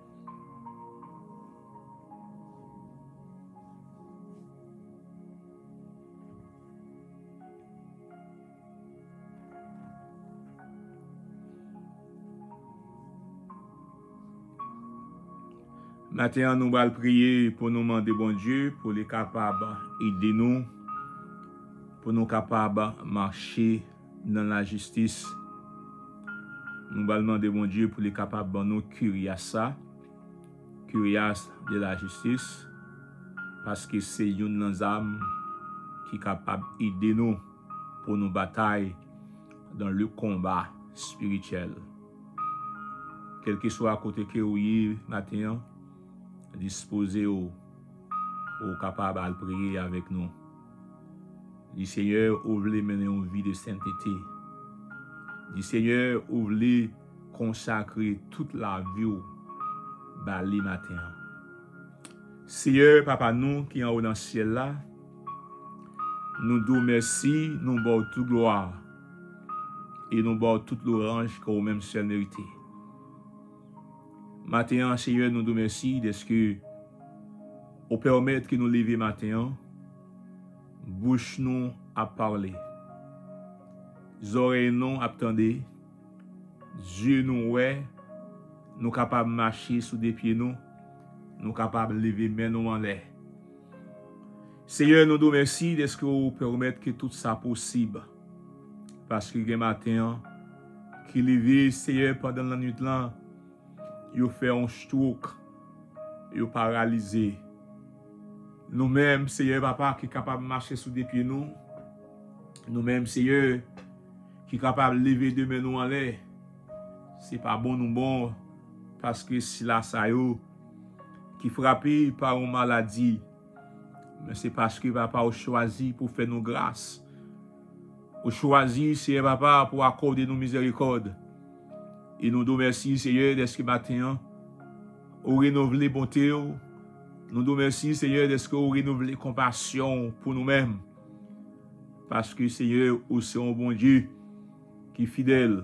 Maten an, nou pral priye pou nou mande Bondye pou li kapab ede nou, pou nou kapab mache nan lajistis. Nou pral mande Bondye pou li kapab ban nou kiryas sa, kiryas de lajistis, paske se youn nan zam ki kapab ede nou pou nou batay dans le combat spirituel. Kèlkeswa kote ke ou ye maten an, dispoze w pou w kapab al priye avèk nou. Di Senyè, ou vle mennen yon vi de sentete. Di Senyè, ou vle konsakre tout lavi w ba li maten an. Senyè, Papa nou ki anwo nan syèl la, nou di w mèsi, nou ba w tout glwa e nou ba w tout lwanj ke ou menm sèl merite. Maten an, Senyè, nou di w mèsi dèske ou pèmèt ke nou leve maten an, bouch nou ap pale, zòrèy nou ap tande, zye nou wè, nou kapab mache sou de pye nou, nou kapab leve men nou anlè. Senyè, nou di w mèsi dèske ou pèmèt ke tout sa posib. Paske gen maten an ki leve, Senyè, pandan lannwit lan, yo fè yon stroke, yo paralize. Nou menm, Senyè Papa, ki kapab mache sou de pye nou, nou menm, Senyè, ki kapab leve de men nou anlè, se pa bon nou bon, paske sila sa yo ki frape pa yon maladi, men se paske, Papa, ou chwazi pou fè nou gras. Ou chwazi, Senyè Papa, pou akòde nou mizèrikòd. E nou di w mèsi, Senyè, dèske maten an, ou renouvle bonte w. Nou di w mèsi, Senyè, dèske ou renouvle konpasyon w pou nou menm. Paske, Senyè, ou se yon Bondye ki fidèl.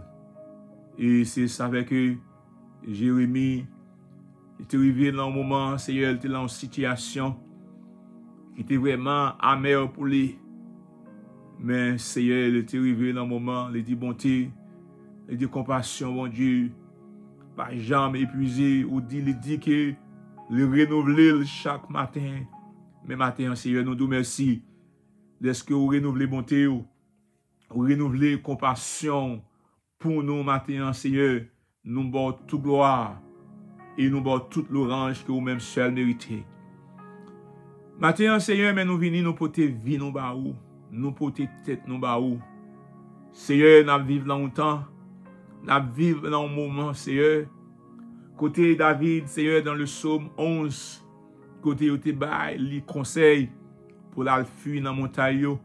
E se sa fè ke Jeremi, li te rive nan yon moman, Senyè, li te nan yon sitiyasyon ki te vrèman amè pou li. Men, Senyè, li te rive nan yon moman, li di bonte, li di konpasyon, Bondye, pa janm epwize, ou di, li di ke li renouvle l chak maten. Men maten an, Senyè, nou di w mèsi dèske ou renouvle bonte w, ou renouvle konpasyon w pou nou maten an, Senyè. Nou ba w tout glwa e nou ba w tout lwanj ke ou menm sèl merite. Maten an, Senyè, men nou vini, nou pote vi nou ba ou, nou pote tèt nou ba ou. Senyè, n ap viv nan yon tan, n ap viv nan yon moman, Senyè, kote David, Senyè, dans le psaume onze, kote yo te bay li konsèy pou l al fui nan montay yo,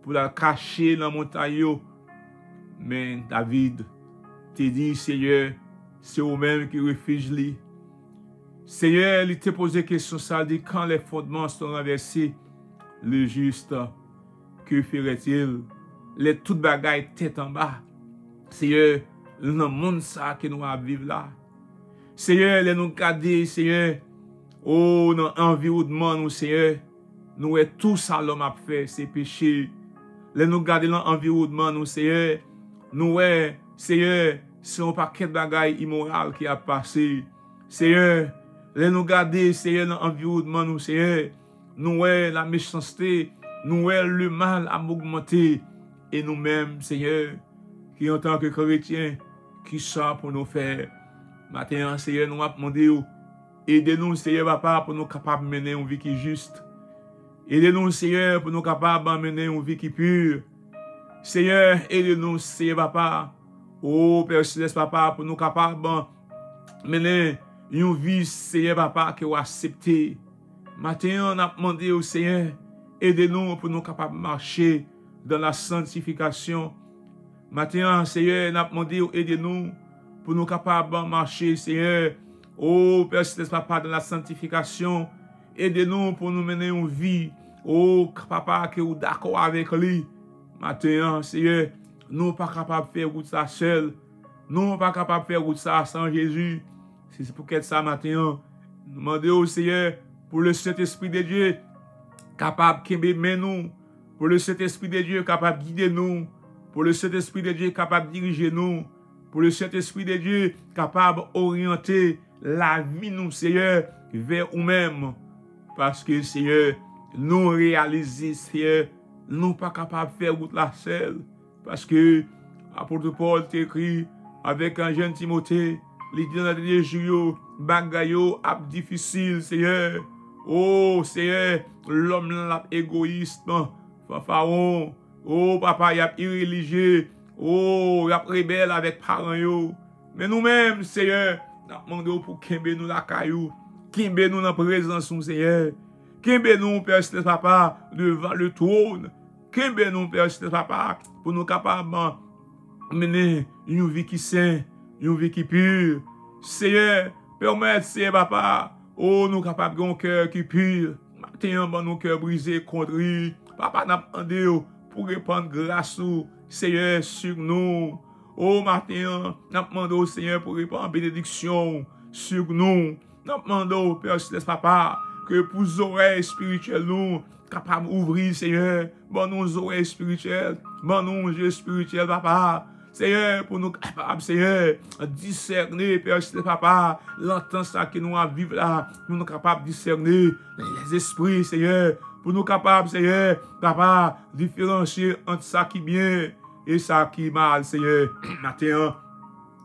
pou l al kache nan montay yo. Men David te di, Senyè, se ou menm ki refij li. Senyè, li te poze kesyon sa, li di, quand les fondements sont renversés, le juste, que fera-t-il? Lè tout bagay tèt anba, Senyè, nan mond sa ke nou ap viv la, Senyè, lè nou gade, Senyè, o, nan anviwònman nou, Senyè, nou wè tou sa lòm ap fè, se peche. Lè nou gade nan anviwònman nou, Senyè, nou wè, Senyè, se yon pakèt bagay imoral ki ap pase. Senyè, lè nou gade, Senyè, nan anviwònman nou, Senyè, nou wè la mechanste, nou wè le mal ap ogmante. E nou menm, Senyè, ki antanke kretyen, kisa pou nou fè? Maten an, Senyè, nou ap mande w, ede nou, Senyè Papa, pou nou kapab mennen yon vi ki jis. Ede nou, Senyè, pou nou kapab mennen yon vi ki pi. Senyè, ede nou, Senyè Papa, o Pè Selès, Papa, pou nou kapab mennen yon vi, Senyè Papa, ke w aksepte. Maten an, n ap mande w, Senyè, ede nou pou nou kapab mache dans la sanctification. Maten an, Senyè, n ap mande w, ede nou pou nou kapab mache, Senyè, o Pè Selès, Papa, dans la sanctification. Ede nou pou nou mennen yon vi, o Papa, ke ou dakò avèk li. Maten an, Senyè, nou pa kapab fè wout sa sèl. Nou pa kapab fè wout sa san Jezi. Se, se poukèt sa, maten an, nou mande w, Senyè, pou le Sentespri de Dye kapab kenbe men nou, pou le Sentespri de Dye kapab gide nou, pou le Sentespri de Dye kapab dirije nou, pou le Sentespri de Dye kapab oryante lavi nou, Senyè, vè ou menm. Paske, Senyè, nou reyalize, Senyè, nou pa kapab fè wout la sèl. Paske apot Pòl te ekri avèk yon jèn Timote, li di nan dènye jou yo, bagay yo ap difisil, Senyè. O, Senyè, lòm nan l ap egoyis, fanfaron. O, Papa, y ap irelijye. O, y ap rebèl avèk paran yo. Men nou menm, Senyè, n ap mande w pou kenbe nou lakay ou. Kenbe nou nan prezans ou, Senyè. Kenbe nou, Pè Selès, Papa, devan le twòn. Kenbe nou, Pè Selès, papa, pou nou kapab mennen yon vi ki sen, yon vi ki pi. Seyè, pèmèt, Seyè, papa, o, nou kapab gen yon kè ki pi. Maten an, ban nou kè brize, kontri. Papa, n ap mande w pou repann gras ou, Seyè, sou nou. O, maten an, n ap mande w, Seyè, pou repann benediksyon w sou nou. N ap mande w, Pè Selès, papa, ke pou zòrèy espirityèl nou kapab ouvri, Seyè. Ban nou zòrèy espirityèl, ban nou je espirityèl, papa. Seyè, pou nou kapab, Seyè, disène, Pè Selès, papa, nan tan sa ke nou ap viv la, pou nou kapab disène lèzespri, Seyè, pou nou kapab, Seyè, papa, diferansye ant sa ki byen e sa ki mal, Seyè. Maten an,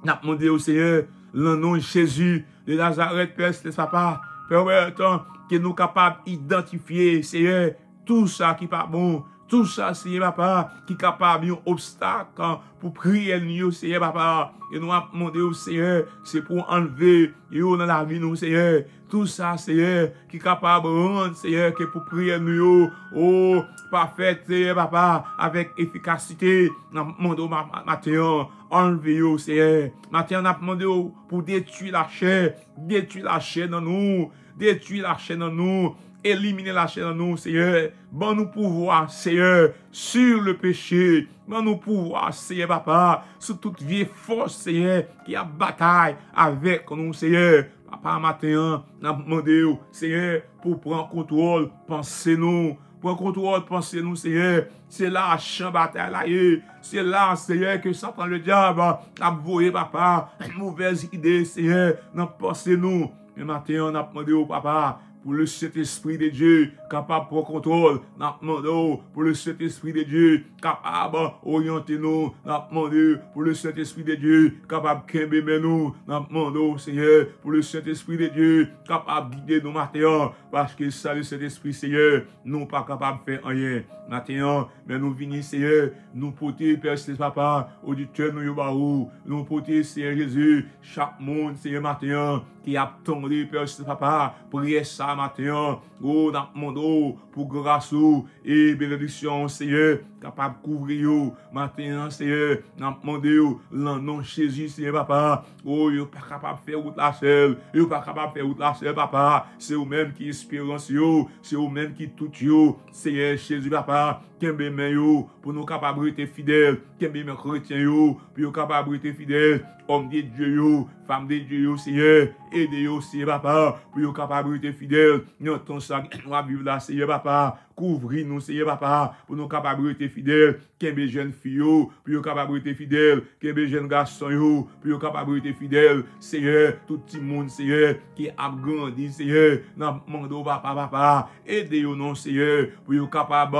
n ap mande w, Seyè, nan non Jezi de Nazarèt, Pè Selès, papa, pèmèt ke nou kapab idantifye, Seyè, tou sa ki pa bon, tou sa, Seyè, papa, ki kapab yon obstak pou priyè nou yo, Seyè, papa. E nou ap mande w, Seyè, se pou anlve yo nan lavi nou, Seyè. Tou sa, Seyè, ki kapab rann, Seyè, ke pou priyè nou yo, o, pa fèt, Seyè, papa, avèk efikasite. N ap mande w ma-, ma-, maten an, anlve yo, Seyè. Maten an, n ap mande w pou detwi lachè, detwi lachè nan nou, detwi lachè nan nou, elimine lachè nan nou, Seyè. Ban nou pouvwa, Seyè, sur le péché. Ban nou pouvwa, Seyè, papa, sou tout vye fòs, Seyè, ki ap batay avèk nou, Seyè. Papa, maten an, n ap mande w, Seyè, pou pran kontwòl panse nou. Pran kontwòl panse nou, Seyè. Se la chan batay la ye. Se la, Seyè, ke Satan Ledyab ap voye, papa, movèz ide, Seyè, nan panse nou. Men maten an, n ap mande w, papa, pou le Saint-Esprit de Dieu kapab pran kontwòl. N ap mande w pou le Saint-Esprit de Dieu kapab oryante nou. N ap mande w pou le Saint-Esprit de Dieu kapab kenbe men nou. N ap mande w, Seyè, pou le Saint-Esprit de Dieu kapab gide nou maten an. Paske san le Saint-Esprit, Seyè, nou pa kapab fè anyen. Maten an, men nou vini, Seyè, nou pote, Pè Selès, papa, oditè nou yo ba ou. Nou pote, Seyè Jezi, chak moun, Seyè, maten an, ki ap tande, Pè Selès, papa, priyè sa maten an. O, n ap mande w pou gras ou e benediksyon w, Seyè, kapab kouvri yo. Maten an, Seyè, n ap mande w, nan non Jezi, Seyè, papa. O, yo pa kapab fè wout la sèl. Yo pa kapab fè wout la sèl, papa. Se ou menm ki esperans yo. Se ou menm ki tout yo. Seyè Jezi, papa, kenbe men yo pou nou kapab rete fidèl. Kenbe men kretyen yo pou yo kapab rete fidèl. Òm de Dye yo, fanm de Dye yo, Seyè, ede yo, Seyè, papa, pou yo kapab rete fidèl. Nan tan sa nou ap viv la, Seyè, papa, kouvri nou, Seyè, papa, pou nou kapab rete fidèl. Kenbe jèn fi yo pou yo kapab rete fidèl. Kenbe jèn gason yo pou yo kapab rete fidèl. Seyè, tout timoun, Seyè, ki ap grandi, Seyè, n ap mande w, papa, papa, ede yo non, Seyè, pou yo kapab,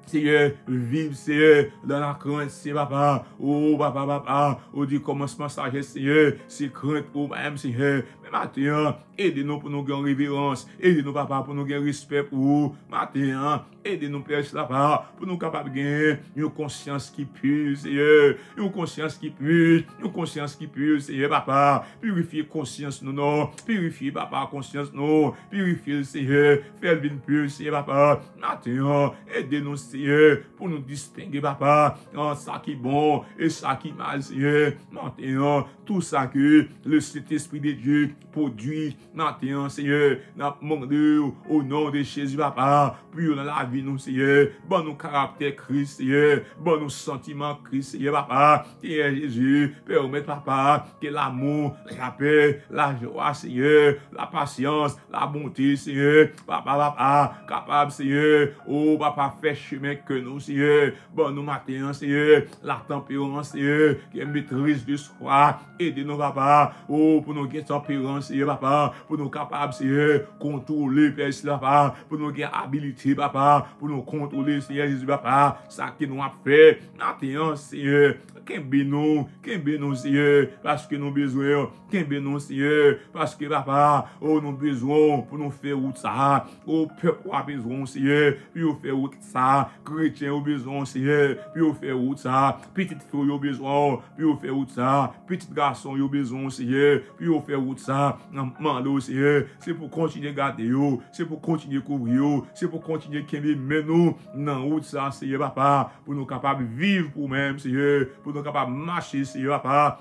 Seyè, viv, Seyè, dans la crainte, Seyè, papa. O, papa, papa, ou di kòmansman sajès, Seyè, se krent ou menm, Seyè. Men maten an, ede nou pou nou gen reverans. Ede nou, papa, pou nou gen respè pou ou. Maten an, ede nou, Pè Selès, papa, pou nou kapab gen yon konsyans ki pi, Seyè. Yon konsyans ki pi, yon konsyans ki pi, Seyè, papa. Pirifye konsyans nou, non. Pirifye, papa, konsyans nou. Pirifye l, Seyè. Fè l vin pi, Seyè, papa. Maten an, ede nou, Seyè, pou nou distenge, papa, ant sa ki bon e sa ki mal, Seyè. Maten an, tou sa ke le Saint-Esprit de Dieu pwodui maten an, Seyè, n ap mande w, o non de Jezi, papa, pou yo nan lavi nou, Seyè. Ban nou karaktè Kris, Seyè. Ban nou santiman Kris, Seyè, papa. Seyè Jezi, pèmèt, papa, ke lamou, lapè, lajwa, Seyè, lapasyans, labonte, Seyè, papa, papa, kapab, Seyè, o, papa, fè chemen kè nou, Seyè. Ban nou maten an, Seyè, latanperans, Seyè, ke metriz de swa. Ede nou, papa, o, pou nou gen tanperans, Seyè, papa, pou nou kapab, Seyè, kontwole, Pè Selès, papa, pou nou gen abilite, papa, pou nou kontwole, Seyè Jezi, papa, sa ke nou ap fè maten an, Seyè. Kenbe nou, kenbe nou, Seyè, paske nou bezwen w. Kenbe nou, Seyè, paske, papa, o, nou bezwen w pou nou fè wout sa a. O, pèp ou a bezwen w, Seyè, pou yo fè wout sa a. Kretyen yo bezwen w, Seyè, pou yo fè wout sa a. Pitit fi w yo bezwen w pou yo fè wout sa a. Pitit gason yo bezwen w, Seyè, pou yo fè wout sa a. N ap mande w, Senyè, se pou kontinye gade yo, se pou kontinye kouvri yo, se pou kontinye kenbe men nou nan wout sa, Senyè, papa, pou nou kapab viv pou ou menm, Senyè, pou nou kapab mache, Senyè, papa,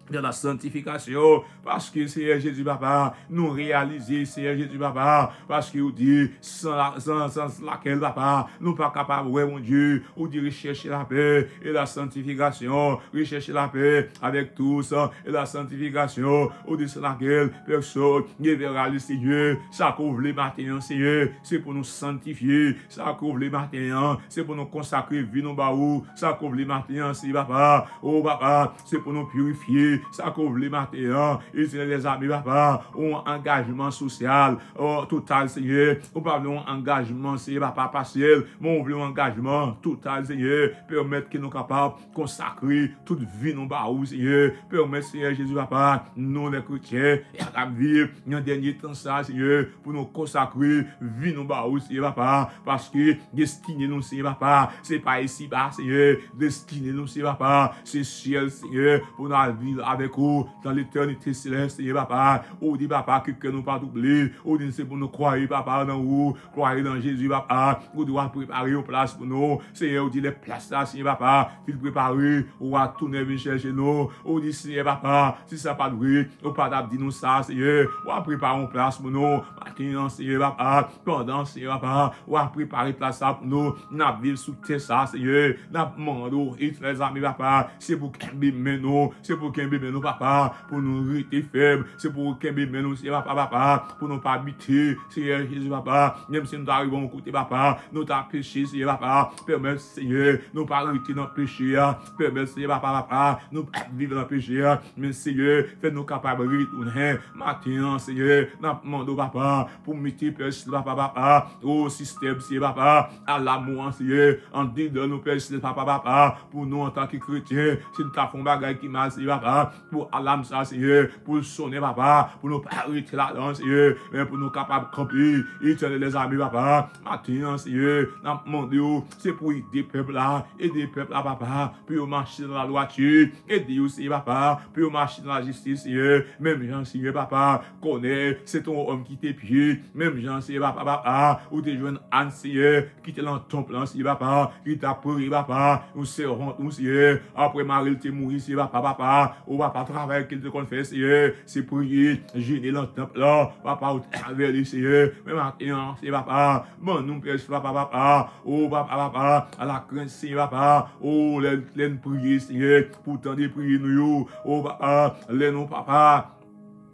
dans la sanctification, paske, Senyè Jezi, papa, nou reyalize, Senyè Jezi, papa, paske ou di, san la, san, san lakèl, papa, nou pa kapab wè Bondye. Ou di, recherchez la paix et la sanctification, recherchez la paix avec tous et la sanctification, ou di, sans laquelle personne ne verra le Seigneur. Sa ke w vle maten an, Senyè, se pou nou sanntifye. Sa ke w vle maten an, se pou nou konsakre vi nou ba ou. Sa ke w vle maten an, Senyè, papa, o papa, se pou nou pirifye. Sa ke w vle maten an, Etènèl dèzame, papa, yon angajman sosyal, o, total, Senyè. Ou pa vle yon angajman, Senyè, papa, pasyèl, men ou vle yon angajman total, Senyè. Pèmèt ke nou kapab konsakre tout vi nou ba ou, Senyè. Pèmèt, Senyè Jezi, papa, nou, lè kretyen, k ap viv nan dènye tan sa, Senyè, pou nou konsakre vi nou ba ou, Senyè, papa, paske destine nou, Senyè, papa, se pa isiba, Senyè. Destine nou, Senyè, papa, se syèl, Senyè, pou n al viv avèk ou dans l'éternité céleste, Senyè, papa. Ou di, papa, ke kè nou pa twouble. Ou di, se pou nou kwè, papa, nan ou, kwè nan Jezi, papa. Ou di, w ap prepare yon plas pou nou. Senyè, ou di, lè plas la, Senyè, papa, fin prepare, w a tounen vin chèche nou. Ou di, Senyè, papa, si sa pa t vre, ou pa t ap di nou sa, Senyè. W a prepare yon plas pou nou. Maten an, Senyè, papa, pandan, Senyè, papa, w a prepare plas la pou nou. N ap viv sou tè sa, Senyè. N ap mande w, Etènèl dèzame, papa, se pou kenbe men nou, se pou kenbe men nou, papa, pou nou rete fèb, se pou kenbe men nou, Senyè, papa, papa, pou nou pa bite, Senyè Jezi, papa, menm si nou ta rive yon kote, papa, nou ta peche, Senyè, papa, pèmèt, Senyè, nou pa rete nan peche a, pèmèt, Senyè, papa, papa, nou pa viv nan peche a, men, Senyè, fè nou kapab retounen maten an, Senyè, n ap mande w, papa, pou mete pèsonn, papa, papa, o sistèm, Senyè, papa, a lanmou an, Senyè, andedan nou, pèsonn, papa, papa, pou nou, antanke kretyen, si nou ta fè yon bagay ki mal, Senyè, papa, pou alam sa, Senyè, pou l sonnen, papa, pou nou pa rete ladan, Senyè, men pou nou kapab kanpe, Etènèl dèzame, papa, maten an, Senyè, n ap mande w, se pou ede pèp la, ede pèp la, papa, pou yo mache nan ladwati, ede yo, Senyè, papa, pou yo mache nan lajistis, Senyè, menm jan, Senyè, papa, konnen se te yon òm ki te pye, menm jan, Senyè, papa, papa, ou te jwenn Ann, Senyè, ki te nan tanp lan, Senyè, papa, ki t ap priye, papa, yon sèvant ou, Senyè, apre mari l te mouri, Senyè, papa, papa, o papa, travay ke l te konn fè, Senyè, se priye, jene nan tanp lan, papa, ou te avè li, Senyè, men maten an, Senyè, papa, ban nou pèsonn, papa, papa, o papa, papa, a la krent, Senyè, papa, o lè, lè n priye, Senyè, pou tande priyè nou yo, o papa, lè nou, papa,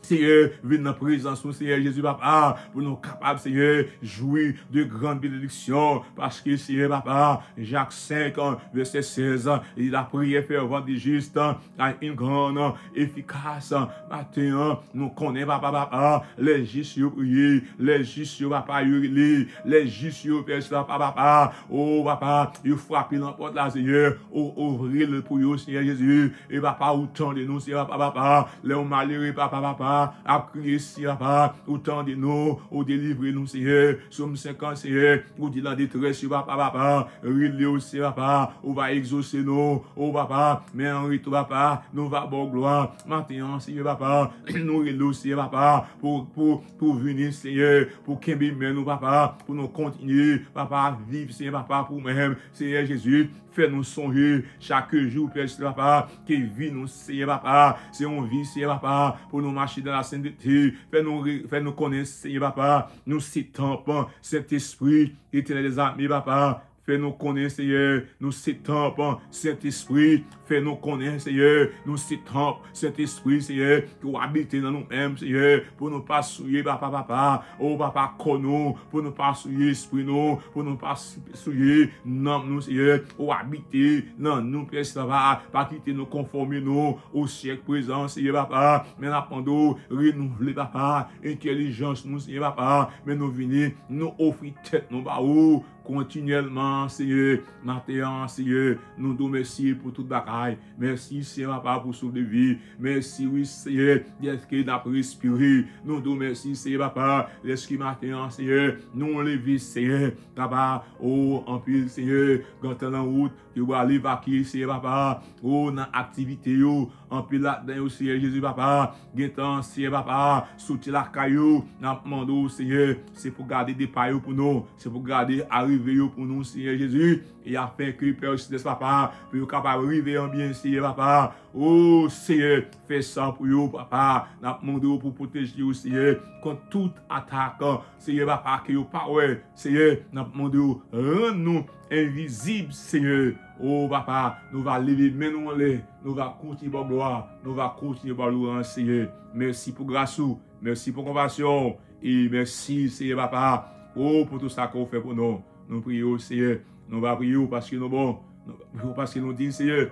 Senyè, vin nan prezans nou, Senyè Jezi, papa, pou nou kapab, Senyè, jwi de grann benediksyon, paske, Senyè, papa, Jak senk, vèsè sèz, li di, la prière fervente du juste a une grande efficace. Maten an, nou konnen, papa, papa, lè jis yo priye, lè jis yo, papa, yo rele, lè jis yo fè sa, papa, papa, o papa, yo frape nan pòt la, Senyè, o ouvri l pou yo, Senyè Jezi, e papa, ou tande nou, Senyè, papa, papa, lè yon malere, papa, papa, ap kriye, Senyè, papa, ou tande nou, ou delivre nou, Senyè, Sòm senkant, Senyè, ou di nan detrès yo, papa, papa, rele w, Senyè, papa, ou va egzose nou, o papa, men an retou, papa, nou va ba w glwa, maten an, Senyè, papa, nou rele w, Senyè, papa, pou, pou, pou vini, Senyè, pou kenbe men nou, papa, pou nou kontinye, papa, viv, Senyè, papa, pou ou menm, Senyè Jezi, fè nou sonje chak jou, Pè Selès, papa, ke vi nou, Senyè, papa, se yon vi, Senyè, papa, pou nou mache dans la sainteté, fè nou re-, fè nou konnen, Senyè, papa, nou se tanp Sentespri, Etènèl dèzame, papa, fè nou konnen, Senyè, nou se tanp Sentespri. Fè nou konnen, Senyè, nou se tanp Sentespri, Senyè, ke w abite nan nou menm, Senyè, pou nou pa souye, papa, papa, o papa, kò nou, pou nou pa souye espri nou, pou nou pa sou-, souye nanm nou, Senyè, ou abite nan nou, Pè Selès, papa, pa kite nou konfòme nou o syèk prezan, Senyè, papa, men n ap mande w renouvle, papa, entèlijans nou, Senyè, papa, men nou vini, nou ofri tèt nou ba ou, kontinyèlman, Senyè. Maten an, Senyè, nou di w mèsi pou tout bagay. Mèsi, Senyè, papa, pou souf de vi. Mèsi, wi, Senyè, dèske n ap respire. Nou di w mèsi, Senyè, papa, dèske maten an, Senyè, nou leve, Senyè. Papa, o, anpil, Senyè, gentan nan wout, yo pral evakye, Senyè, papa, o, nan aktivite yo, Anpil ladan yo, Seyè Jezi, papa, gentan, Seyè, papa, soti lakay yo. N ap mande w, Seyè, se pou gade depa yo pou nou, se pou gade arive yo pou nou, Seyè Jezi. E afenke, Pè Selès, papa, pou yo kapab rive an byen, Seyè, papa. O Seyè, fè sa pou yo, papa. N ap mande w pou pwoteje yo, Seyè, kont tout atak, Seyè, papa, ke yo pa wè. Seyè, n ap mande w, rann nou envizib, Seyè. O papa, nou va leve men nou anlè, nou va kontinye ba w glwa, nou va kontinye ba w lwanj, Seyè. Mèsi pou gras ou, mèsi pou konpasyon w, e mèsi, Seyè, papa, o, pou tou sa ke w fè pou nou. Nou priye w, Seyè, nou va priye w paske nou bon, nou priye w paske nou diy, Seyè.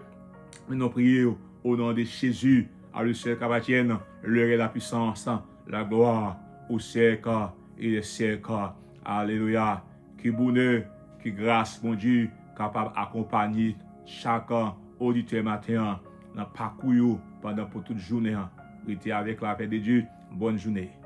Men nou priye w au nom de Jésus, à lui seul qu'appartiennent le règne, la puissance, la gloire, au siècle et des siècles. Alelouya. Ke bonè, ke gras Bondye kapab akonpanye chak oditè maten an nan pakou yo pandan pou tout jounen an. Rete avèk lapè de Dye. Bòn jounen.